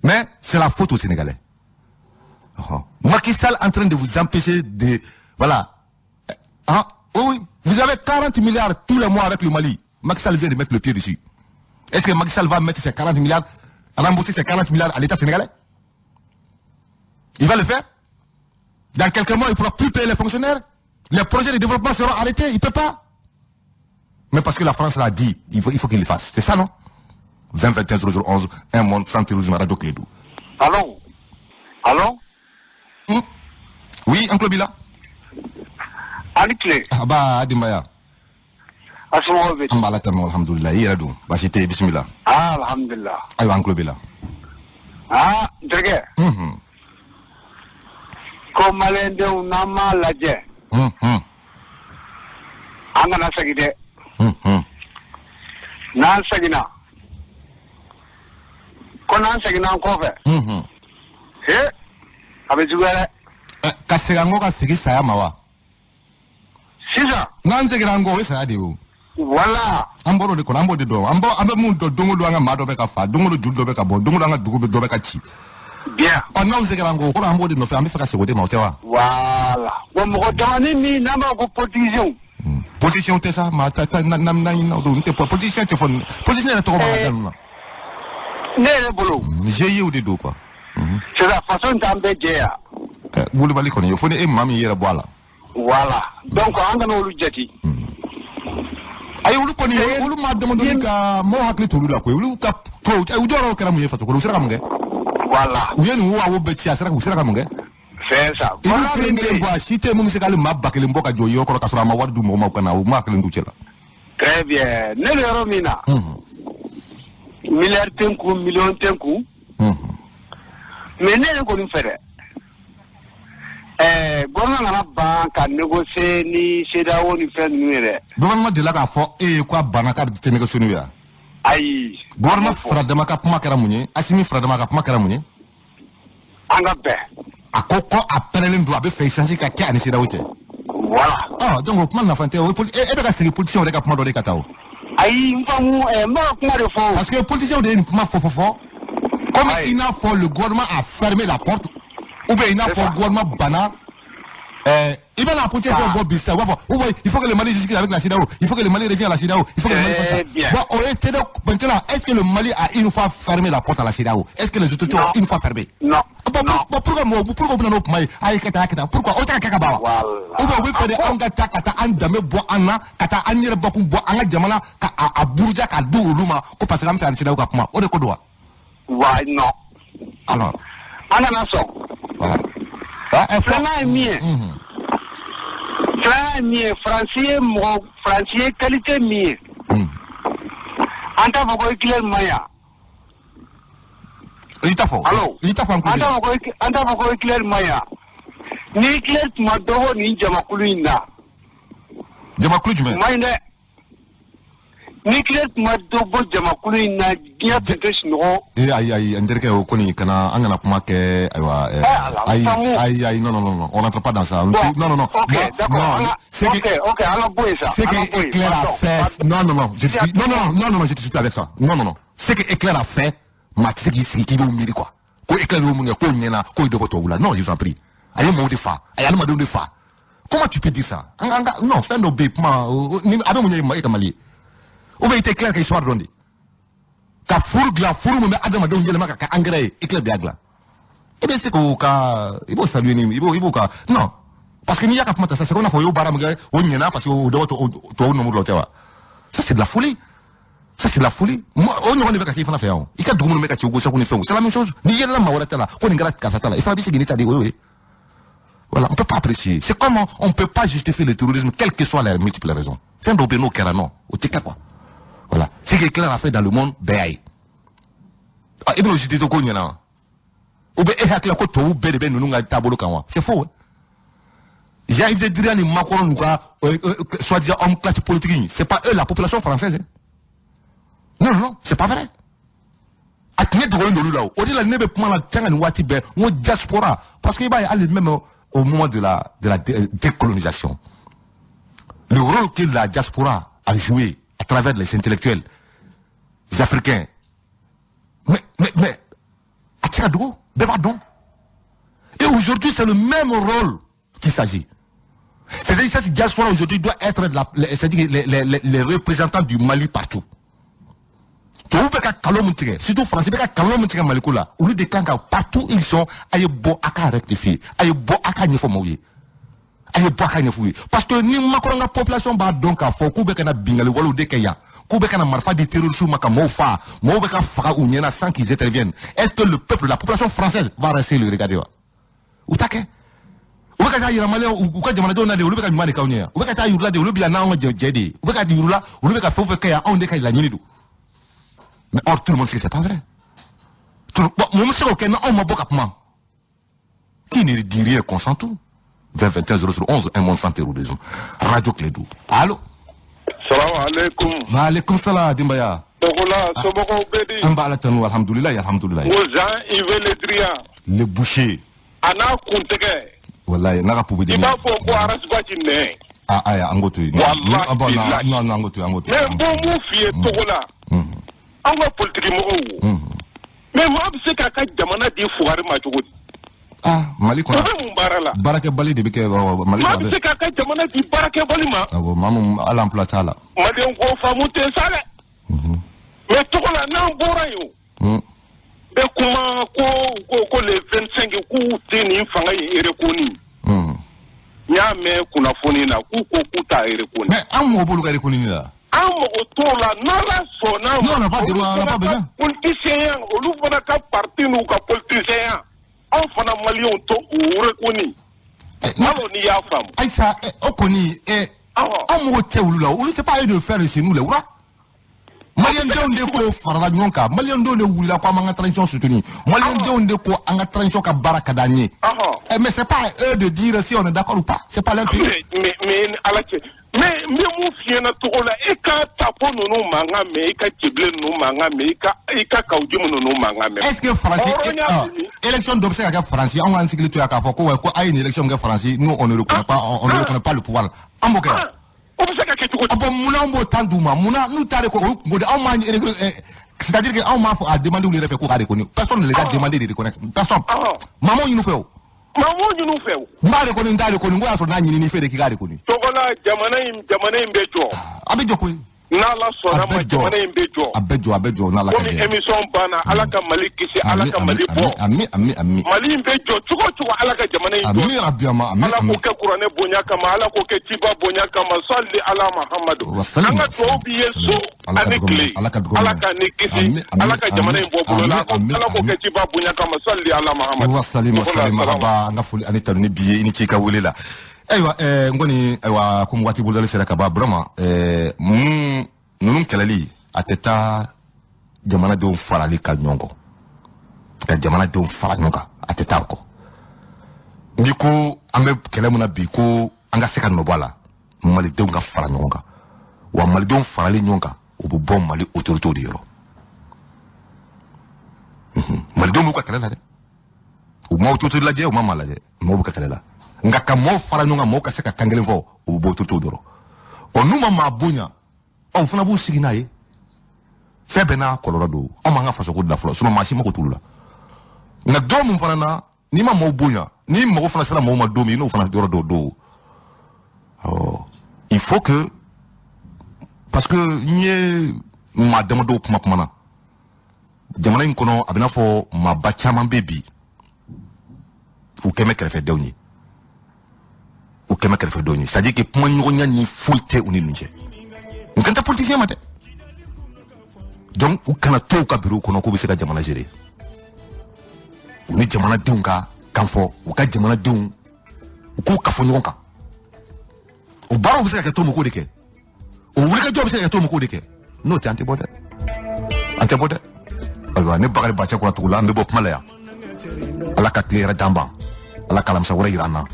Mais c'est la faute aux Sénégalais. Macky Sall en train de vous empêcher de. Voilà. Ah, oui, vous avez 40 milliards tous les mois avec le Mali. Macky Sall vient de mettre le pied dessus. Est-ce que Macky Sall va mettre ces 40 milliards? Rembourser ses 40 milliards à l'État sénégalais? Il va le faire? Dans quelques mois, il ne pourra plus payer les fonctionnaires. Les projets de développement seront arrêtés. Il ne peut pas. Mais parce que la France l'a dit, il faut qu'il le fasse. C'est ça, non? 20 21 00 11, un monde sans terrorisme, Radio Klédu. Allô? Allô? Oui, Oncle Bila. Ali Clé. Ah bah, Adimaya. Asalaamaaleykum. Alhamdulillah, i yɛrɛ dun baasi tɛ yen, bisimila. Ah, alhamdulillah. Ayiwa, an tulo b'i la. Ah, n terikɛ. Ko maliyɛndenw n'an m'a lajɛ. An kana segin dɛ. N'an seginna. Ko n'an seginna an kɔfɛ. He, a bɛ juguya dɛ. Ka segin an kɔ ka segin saya ma wa? Sisan. N'an seginna an kɔ o ye saya de ye o. Voilà. An bɔr'o de kɔnɔ, an b'o de dɔn. An bɛ mun dɔn, don o don an ka maa dɔ bɛ ka fa, don o don joli dɔ bɛ ka bɔ, don o don an ka dugu dɔ bɛ ka ci. Bien. Ɔ n'anw seginna an kɔ, o kɔrɔ an b'o de nɔfɛ, an bɛ fɛ ka segin o de ma, o tɛ wa? Voilà. Bon, mɔgɔ damanin min n'an b'a fɔ ko politiciens. Politiciens tɛ sa, maa ta ta na na na don tɛ politicien tɛ fɔ, politicien yɛrɛ tɔgɔ b'a la ninnu na. Ne yɛrɛ bolo. GIE de don quoi. C'est ça, faso in t'an bɛɛ jɛ yan. Wulibali kɔni ye, fo ni e maa min yɛrɛ bɔ a la. Voilà. Donc an kana olu jate. Ayi, olu kɔni olu maa damadɔni ka maaw hakili t'olu la koyi, olu ka to u jɔyɔrɔ kɛra mun ye faso kɔnɔ, u sera ka mun kɛ? Voilà. U ye nin wo bɛɛ ci, a sera u sera ka mun kɛ? C'est ça. I b'u kelen kelen bɔ, a si tɛ mun bɛ se k'ale maa 1000 bɔ ka jɔ yɔrɔ kɔrɔ k'a sɔrɔ a ma wari d'u mɔgɔ ma, u ka na u ma kelen d'u cɛ la. Très bien. Ne bɛ yɔrɔ min na. Milliard tɛ n kun, million tɛ n kun. Mais ne yɛrɛ kɔni fɛ dɛ. Gouvernement nana ban ka négocier ni CEDEAO ni fɛn ninnu ye dɛ. Gouvernement delila k'a fɔ e ye k'a banna k'a tɛ négocier n'u ye wa? Ayi. Gouvernement Faradama ka kuma kɛra mun ye? Assimi Faradama ka kuma kɛra mun ye? An ka bɛn. A ko ko a pɛrɛlen don, a bɛ fɛ échange ka kɛ ani CEDEAO cɛ. Voilà. Ah, donc o kuma nafa tɛ o, e bɛ ka segin politiciens yɛrɛ ka kuma dɔ de ka taa o. Ayi, n faamu, n b'a ka kuma de fɔ. Parce que politiciens de ye nin kuma fɔ fɔ fɔ. Comme il n'a fɔ le gouvernement a fermé la porte, ou bien il n'a fɔ gouvernement banna. Il va la politique bɔ bi sisan, u b'a fɔ ou bien il faut que le Mali discute avec la CEDEAO, il faut que le Mali revienne à la CEDEAO, il faut que le Mali fasse ça. Bon, on est CEDEAO maintenant, est-ce que le Mali a une fois fermé la porte à la CEDEAO? Est-ce que les autorités ont une fois fermé? Non. Bon, pourquoi pourquoi vous n'avez pas ayi ka taa ka taa, pourquoi o tɛ ka kɛ ka ban wa? Ou bien u bɛ fɛ de anw ka taa ka taa an danbe bɔ an na, ka taa an yɛrɛ bakun bɔ an ka jamana ka a buruja k'a di olu ma ko parce que an bɛ fɛ an CEDEAO ka kuma, o de ko don wa? Wa non. Alors. An kana sɔn. Voilà. Filanan ye min ye. Filanan ye min ye, Faransi ye mɔgɔ, Faransi ye qualité min ye. An t'a fɔ ko Hitler man ɲi. I t'a fɔ. Allo. I t'a fɔ an tulo b'i la. An t'a fɔ ko Hitler man ɲi. Ni Hitler tun ma dɔ bɔ nin jamakulu in na. Jamakulu jumɛn? Man ɲi dɛ. Ni Hitler tun ma dɔ bɔ jamakulu in na, diɲɛ tun tɛ sunɔgɔ. Ee ayi ayi, n terikɛ, o kɔni kana an kana kuma kɛ, ayiwa. Ayi ayi ayi, non non non, on n'entre pas dans ça. Non non non. Ok, d'accord. Ok ok, an ka bɔ yen sa. Ce que Hitler a fait, non non non, je non non non non, je te suis avec ça. Non non non. Ce que Hitler a fait, maa tɛ se k'i sigi k'i b'o miiri quoi. Ko Hitler y'o mun kɛ, k'o ɲɛna, k'o ye dɔ bɔ tubabu la. Non, je vous en prie. A ye mɔgɔw de fa, a ye adamadenw de fa. Comment tu peux dire ça? An ka non, fɛn dɔ bɛ yen kuma a bɛ mun ɲɛ e ka Mali ye? Ou bien i tɛ Hitler ka histoire dɔn de? Ka furu dilan, furu min bɛ adamadenw yɛlɛma ka kɛ engrais ye, Hitler de y'a dilan. E bɛ se k'o ka, i b'o saluer ni, i b'o ka, non. Parce que n'i y'a ka kuma ta sa, c'est comme n'a fɔ o y'o baara min kɛ, o ɲɛna parce que o dɔ bɔ tubabu nɔmuru la, o tɛ wa? Ça c'est de la folie. Ça c'est de la folie. O ɲɔgɔn de bɛ ka k'i fana fɛ yan o. I ka dugu minnu bɛ ka ci o gosi ni fɛnw, c'est la même chose. N'i yɛlɛla maa wɛrɛ ta la, ko nin kɛra karisa ta la, i fana bɛ segin n'i ta de ye, o y'o ye. Voilà, on ne peut pas apprécier. C'est comment on ne peut pas justifier le terrorisme, quelles que soient les multiples raisons. Fɛn dɔw bɛ yen n'o kɛra, non, o tɛ kɛ quoi. Voilà. Ce que Hitler a fait dans le monde, bɛɛ y'a ye. Ah, i bɛn'o justifier ko ɲɛna wa? Ou bien e hakili la ko tubabu bɛɛ de bɛ ninnu ka taabolo kan wa? C'est faux. Jean-Yves Le Drian ni Macron n'u ka soi-disant homme classe politique, c'est pas eux la population française. Hein. Non, non, non, c'est pas vrai. A tun ye dogolen d'olu la o. O de la ne bɛ kuma la sanga ni waati bɛɛ, n ko diaspora, parce que i b'a ye hali même au moment de la décolonisation, le rôle que la diaspora a joué à travers les intellectuels les africains, mais a tɛ se ka dogo, bɛɛ b'a dɔn. Et aujourd'hui, c'est le même rôle qu'il s'agit. C'est-à-dire cette diaspora aujourd'hui doit être c'est-à-dire les représentants du Mali partout. Tubabu bɛ ka kalon min tigɛ, surtout Faransi bɛ ka kalon min tigɛ Maliko la, olu de kan ka partout ils sont, a ye bɔ a ka rectifier, a ye bɔ a ka ɲɛfɔ maaw ye, a ye bɔ a ka ɲɛfɔ u ye, parce que ni Macron ka population b'a dɔn k'a fɔ k'u bɛ ka na bingali walew de kɛ yan, k'u bɛ ka na marifa di terroristes ma ka maaw fa, maaw bɛ ka faga u ɲɛna sans qu'ils interviennent, est-ce que le peuple, la population française va rester le regarder wa? U t'a kɛ. U bɛ ka taa yira maliyɛnw u ka jamanadenw na de, olu bɛ ka ɲuman de k'anw ɲɛ yan. U bɛ ka taa yir'u la de, olu bɛ yan n'anw ka jɛ de ye. U bɛ ka yir'u la, olu bɛ ka fɛn o fɛn kɛ yan, anw de ka laɲini don. Mais or tout le monde sait que c'est pas vrai. Bon, mun bɛ se k'o kɛ n'anw ma bɔ ka kuma? Qui ne dit rien consent tout. 20 21 0 11, un monde sans terrorisme. Radio Clédou. Allô? Salamu alaikum. Wa alaikum salam Dimbaya. Togola, somɔgɔw bɛ di? An b'a la tanu, alhamdulilayi, alhamdulilayi. Ko Jean-Yves Le Drian. Le boucher. A n'a kuntigɛ. Wallahi, n'a ka pubi I b'a fɔ ko Arasibati nɛ. Ah, aya, an k'o to yen. Wallahi bilahi. Non, non, an k'o to yen, an k'o to Mais yen. n b'o mun f'i ye Togola. An ka politiki mɔgɔw. Mais maa bɛ se k'a ka jamana di fugari ma cogo di? Ah, Mali O kɔnɔ. bɛ mun baara la? Baarakɛbali de bɛ kɛ Mali Maa kɔnɔ. bɛ se k'a ka jamana di baarakɛbali ma? Awɔ, maa mun hali emploi t'a la. Maliyɛnw k'o faamu ten sa dɛ. Mais Togola n'an bɔra yen o. Bɛ kuma ko les 25 k'u tɛ nin fanga in reconnu. N y'a mɛn kunnafoni na k'u ko k'u t'a reconnu. Mais an mago b'olu ka reconnu la. An mago t'o la n'Ala sɔnna ma. Non, on n'a pas de droit, on n'a pas besoin. Politicien olu fana ka parti n'u ka politicien anw fana maliyɛnw t'o o reconnu. Hali n'i y'a faamu. Aïssa, o kɔni, anw mago tɛ olu la. Olu c'est pas eux de faire chez nous les rois. Maliyɛndenw de ko farala ɲɔgɔn kan, maliyɛndenw de wulila ko an b'an ka transition soutenir, maliyɛndenw de ko an ka transition ka baara ka d'an ye. Mais c'est pas à eux de dire si on est d'accord ou pas, c'est pas leur pays. Mais ni Ala cɛ, mais n bɛ mun f'i ɲɛna Togo la, e ka tapo ninnu mankan mɛn, i ka Cɛbilen ninnu mankan mɛn, i ka Kawujimu ninnu mankan mɛn. Est-ce que Faransi Hɔrɔnya bɛ min? Élection dɔ bɛ se ka kɛ Faransi, anw k'an sigilen to yan k'a fɔ ko ouais, ko a ye nin élection kɛ Faransi, nous on ne reconnaît pas, on ne reconnaît pas le pouvoir, an b'o kɛ wa? O bɛ se ka kɛ cogo di? Bon, munna an b'o temps d'u ma? Munna n'u taara ko o y'u kungo de, anw m'a, c'est-à-dire que anw m'a fɔ a demandé olu yɛrɛ fɛ k'u k'a reconnu, personne ne les a demandé de reconnaître, personne. Maa m'o ɲini u fɛ o. Maa m'o ɲini u fɛ o. N b'a reconnu, n t'a reconnu, n ko y'a sɔrɔ n'a ɲinini fɛ de k'i k'a reconnu. Togola jamana in bɛ jɔ. A bɛ jɔ koyi. N'Ala sɔnna ma, jamana in bɛ jɔ. A bɛ jɔ, a bɛ jɔ n'Ala ka Komi jɛ. émission banna, Ala ka Mali kisi, Ala ka Mali bɔ. Ami, ami, ami. Mali in bɛ jɔ cogo o cogo, Ala ka jamana in jɔ. Ami rabi ama, ami. Ala k'o kɛ kuranɛ bonya kama, Ala k'o kɛ ciba bonya kama, sali ala Mahamadu. Wasalim, An ka dugawu b'i ye su Ala ka ani dugawu tile. minɛ, Ala ka dugawu Ala minɛ. ka ni kisi, Ami, ami, Ala ka jamana in bɔ bolo la, ami, Ala k'o kɛ ciba bonya kama, sali ala Mahamadu. Wasalim, wasalim, maraba, an ka foli ani tanu ni bi ye, i ni ce i ka wele la. Ayiwa, n kɔni, ayiwa, komi waati bolodali sera ka ban, Burama, mun ninnu kɛlɛli a tɛ taa jamanadenw farali ka ɲɔgɔn kɔ, ka jamanadenw fara ɲɔgɔn kan, a tɛ taa o kɔ. N'i ko an bɛ kɛlɛ min na bi, ko an ka se ka nɔ bɔ a la, malidenw ka fara ɲɔgɔn kan. Wa malidenw farali ɲɔgɔn kan, o bɛ bɔ Mali autorités de yɔrɔ. Malidenw b'u ka kɛlɛ la dɛ, u ma autorité lajɛ, u ma maa lajɛ, maaw b'u ka kɛlɛ la. Nka ka maaw fara ɲɔgɔn kan, maaw ka se ka kan kelen fɔ, o bɛ bɔ autorités de yɔrɔ. Ɔ, n'u ma maa bonya, ɔ, u fana b'u sigi n'a ye. Fɛn bɛɛ n'a kɔlɔlɔ don. Anw m'an ka fasoko dilan fɔlɔ, sinon maa si mako t'olu la. Nka don mun fana na, n'i ma maaw bonya, n'i mago fana sera maaw ma don min, i n'o fana yɔrɔ dɔw don. Ɔ, il faut que, parce que n ye maa damadɔw kuma na jamana in kɔnɔ, a bɛ n'a fɔ maaba caman bɛ bi, u kɛmɛ kɛrɛfɛdenw ye, u kɛmɛ kɛrɛfɛdenw ye, c'est à dire que kuma ɲɔgɔnya ni foyi tɛ u ni ninnu cɛ. N kan tɛ politicien ma dɛ. Donc u kana to u ka bureau kɔnɔ k'u bɛ se ka jamana gérer. U ni jamanadenw ka kan fɔ, u ka jamanadenw u k'u kafo ɲɔgɔn kan. O baaraw bɛ se ka kɛ cogo min, k'o de kɛ. O wulikajɔ bɛ se ka kɛ cogo min, k'o de kɛ. N'o tɛ, an tɛ bɔ dɛ, an tɛ bɔ dɛ. Ayiwa, ne Bakari Bacɛ kura tugu la, an bɛ bɔ kuma la yan. Ala ka tile yɛrɛ d'an ban, Ala ka alamisa wɛrɛ yira an na.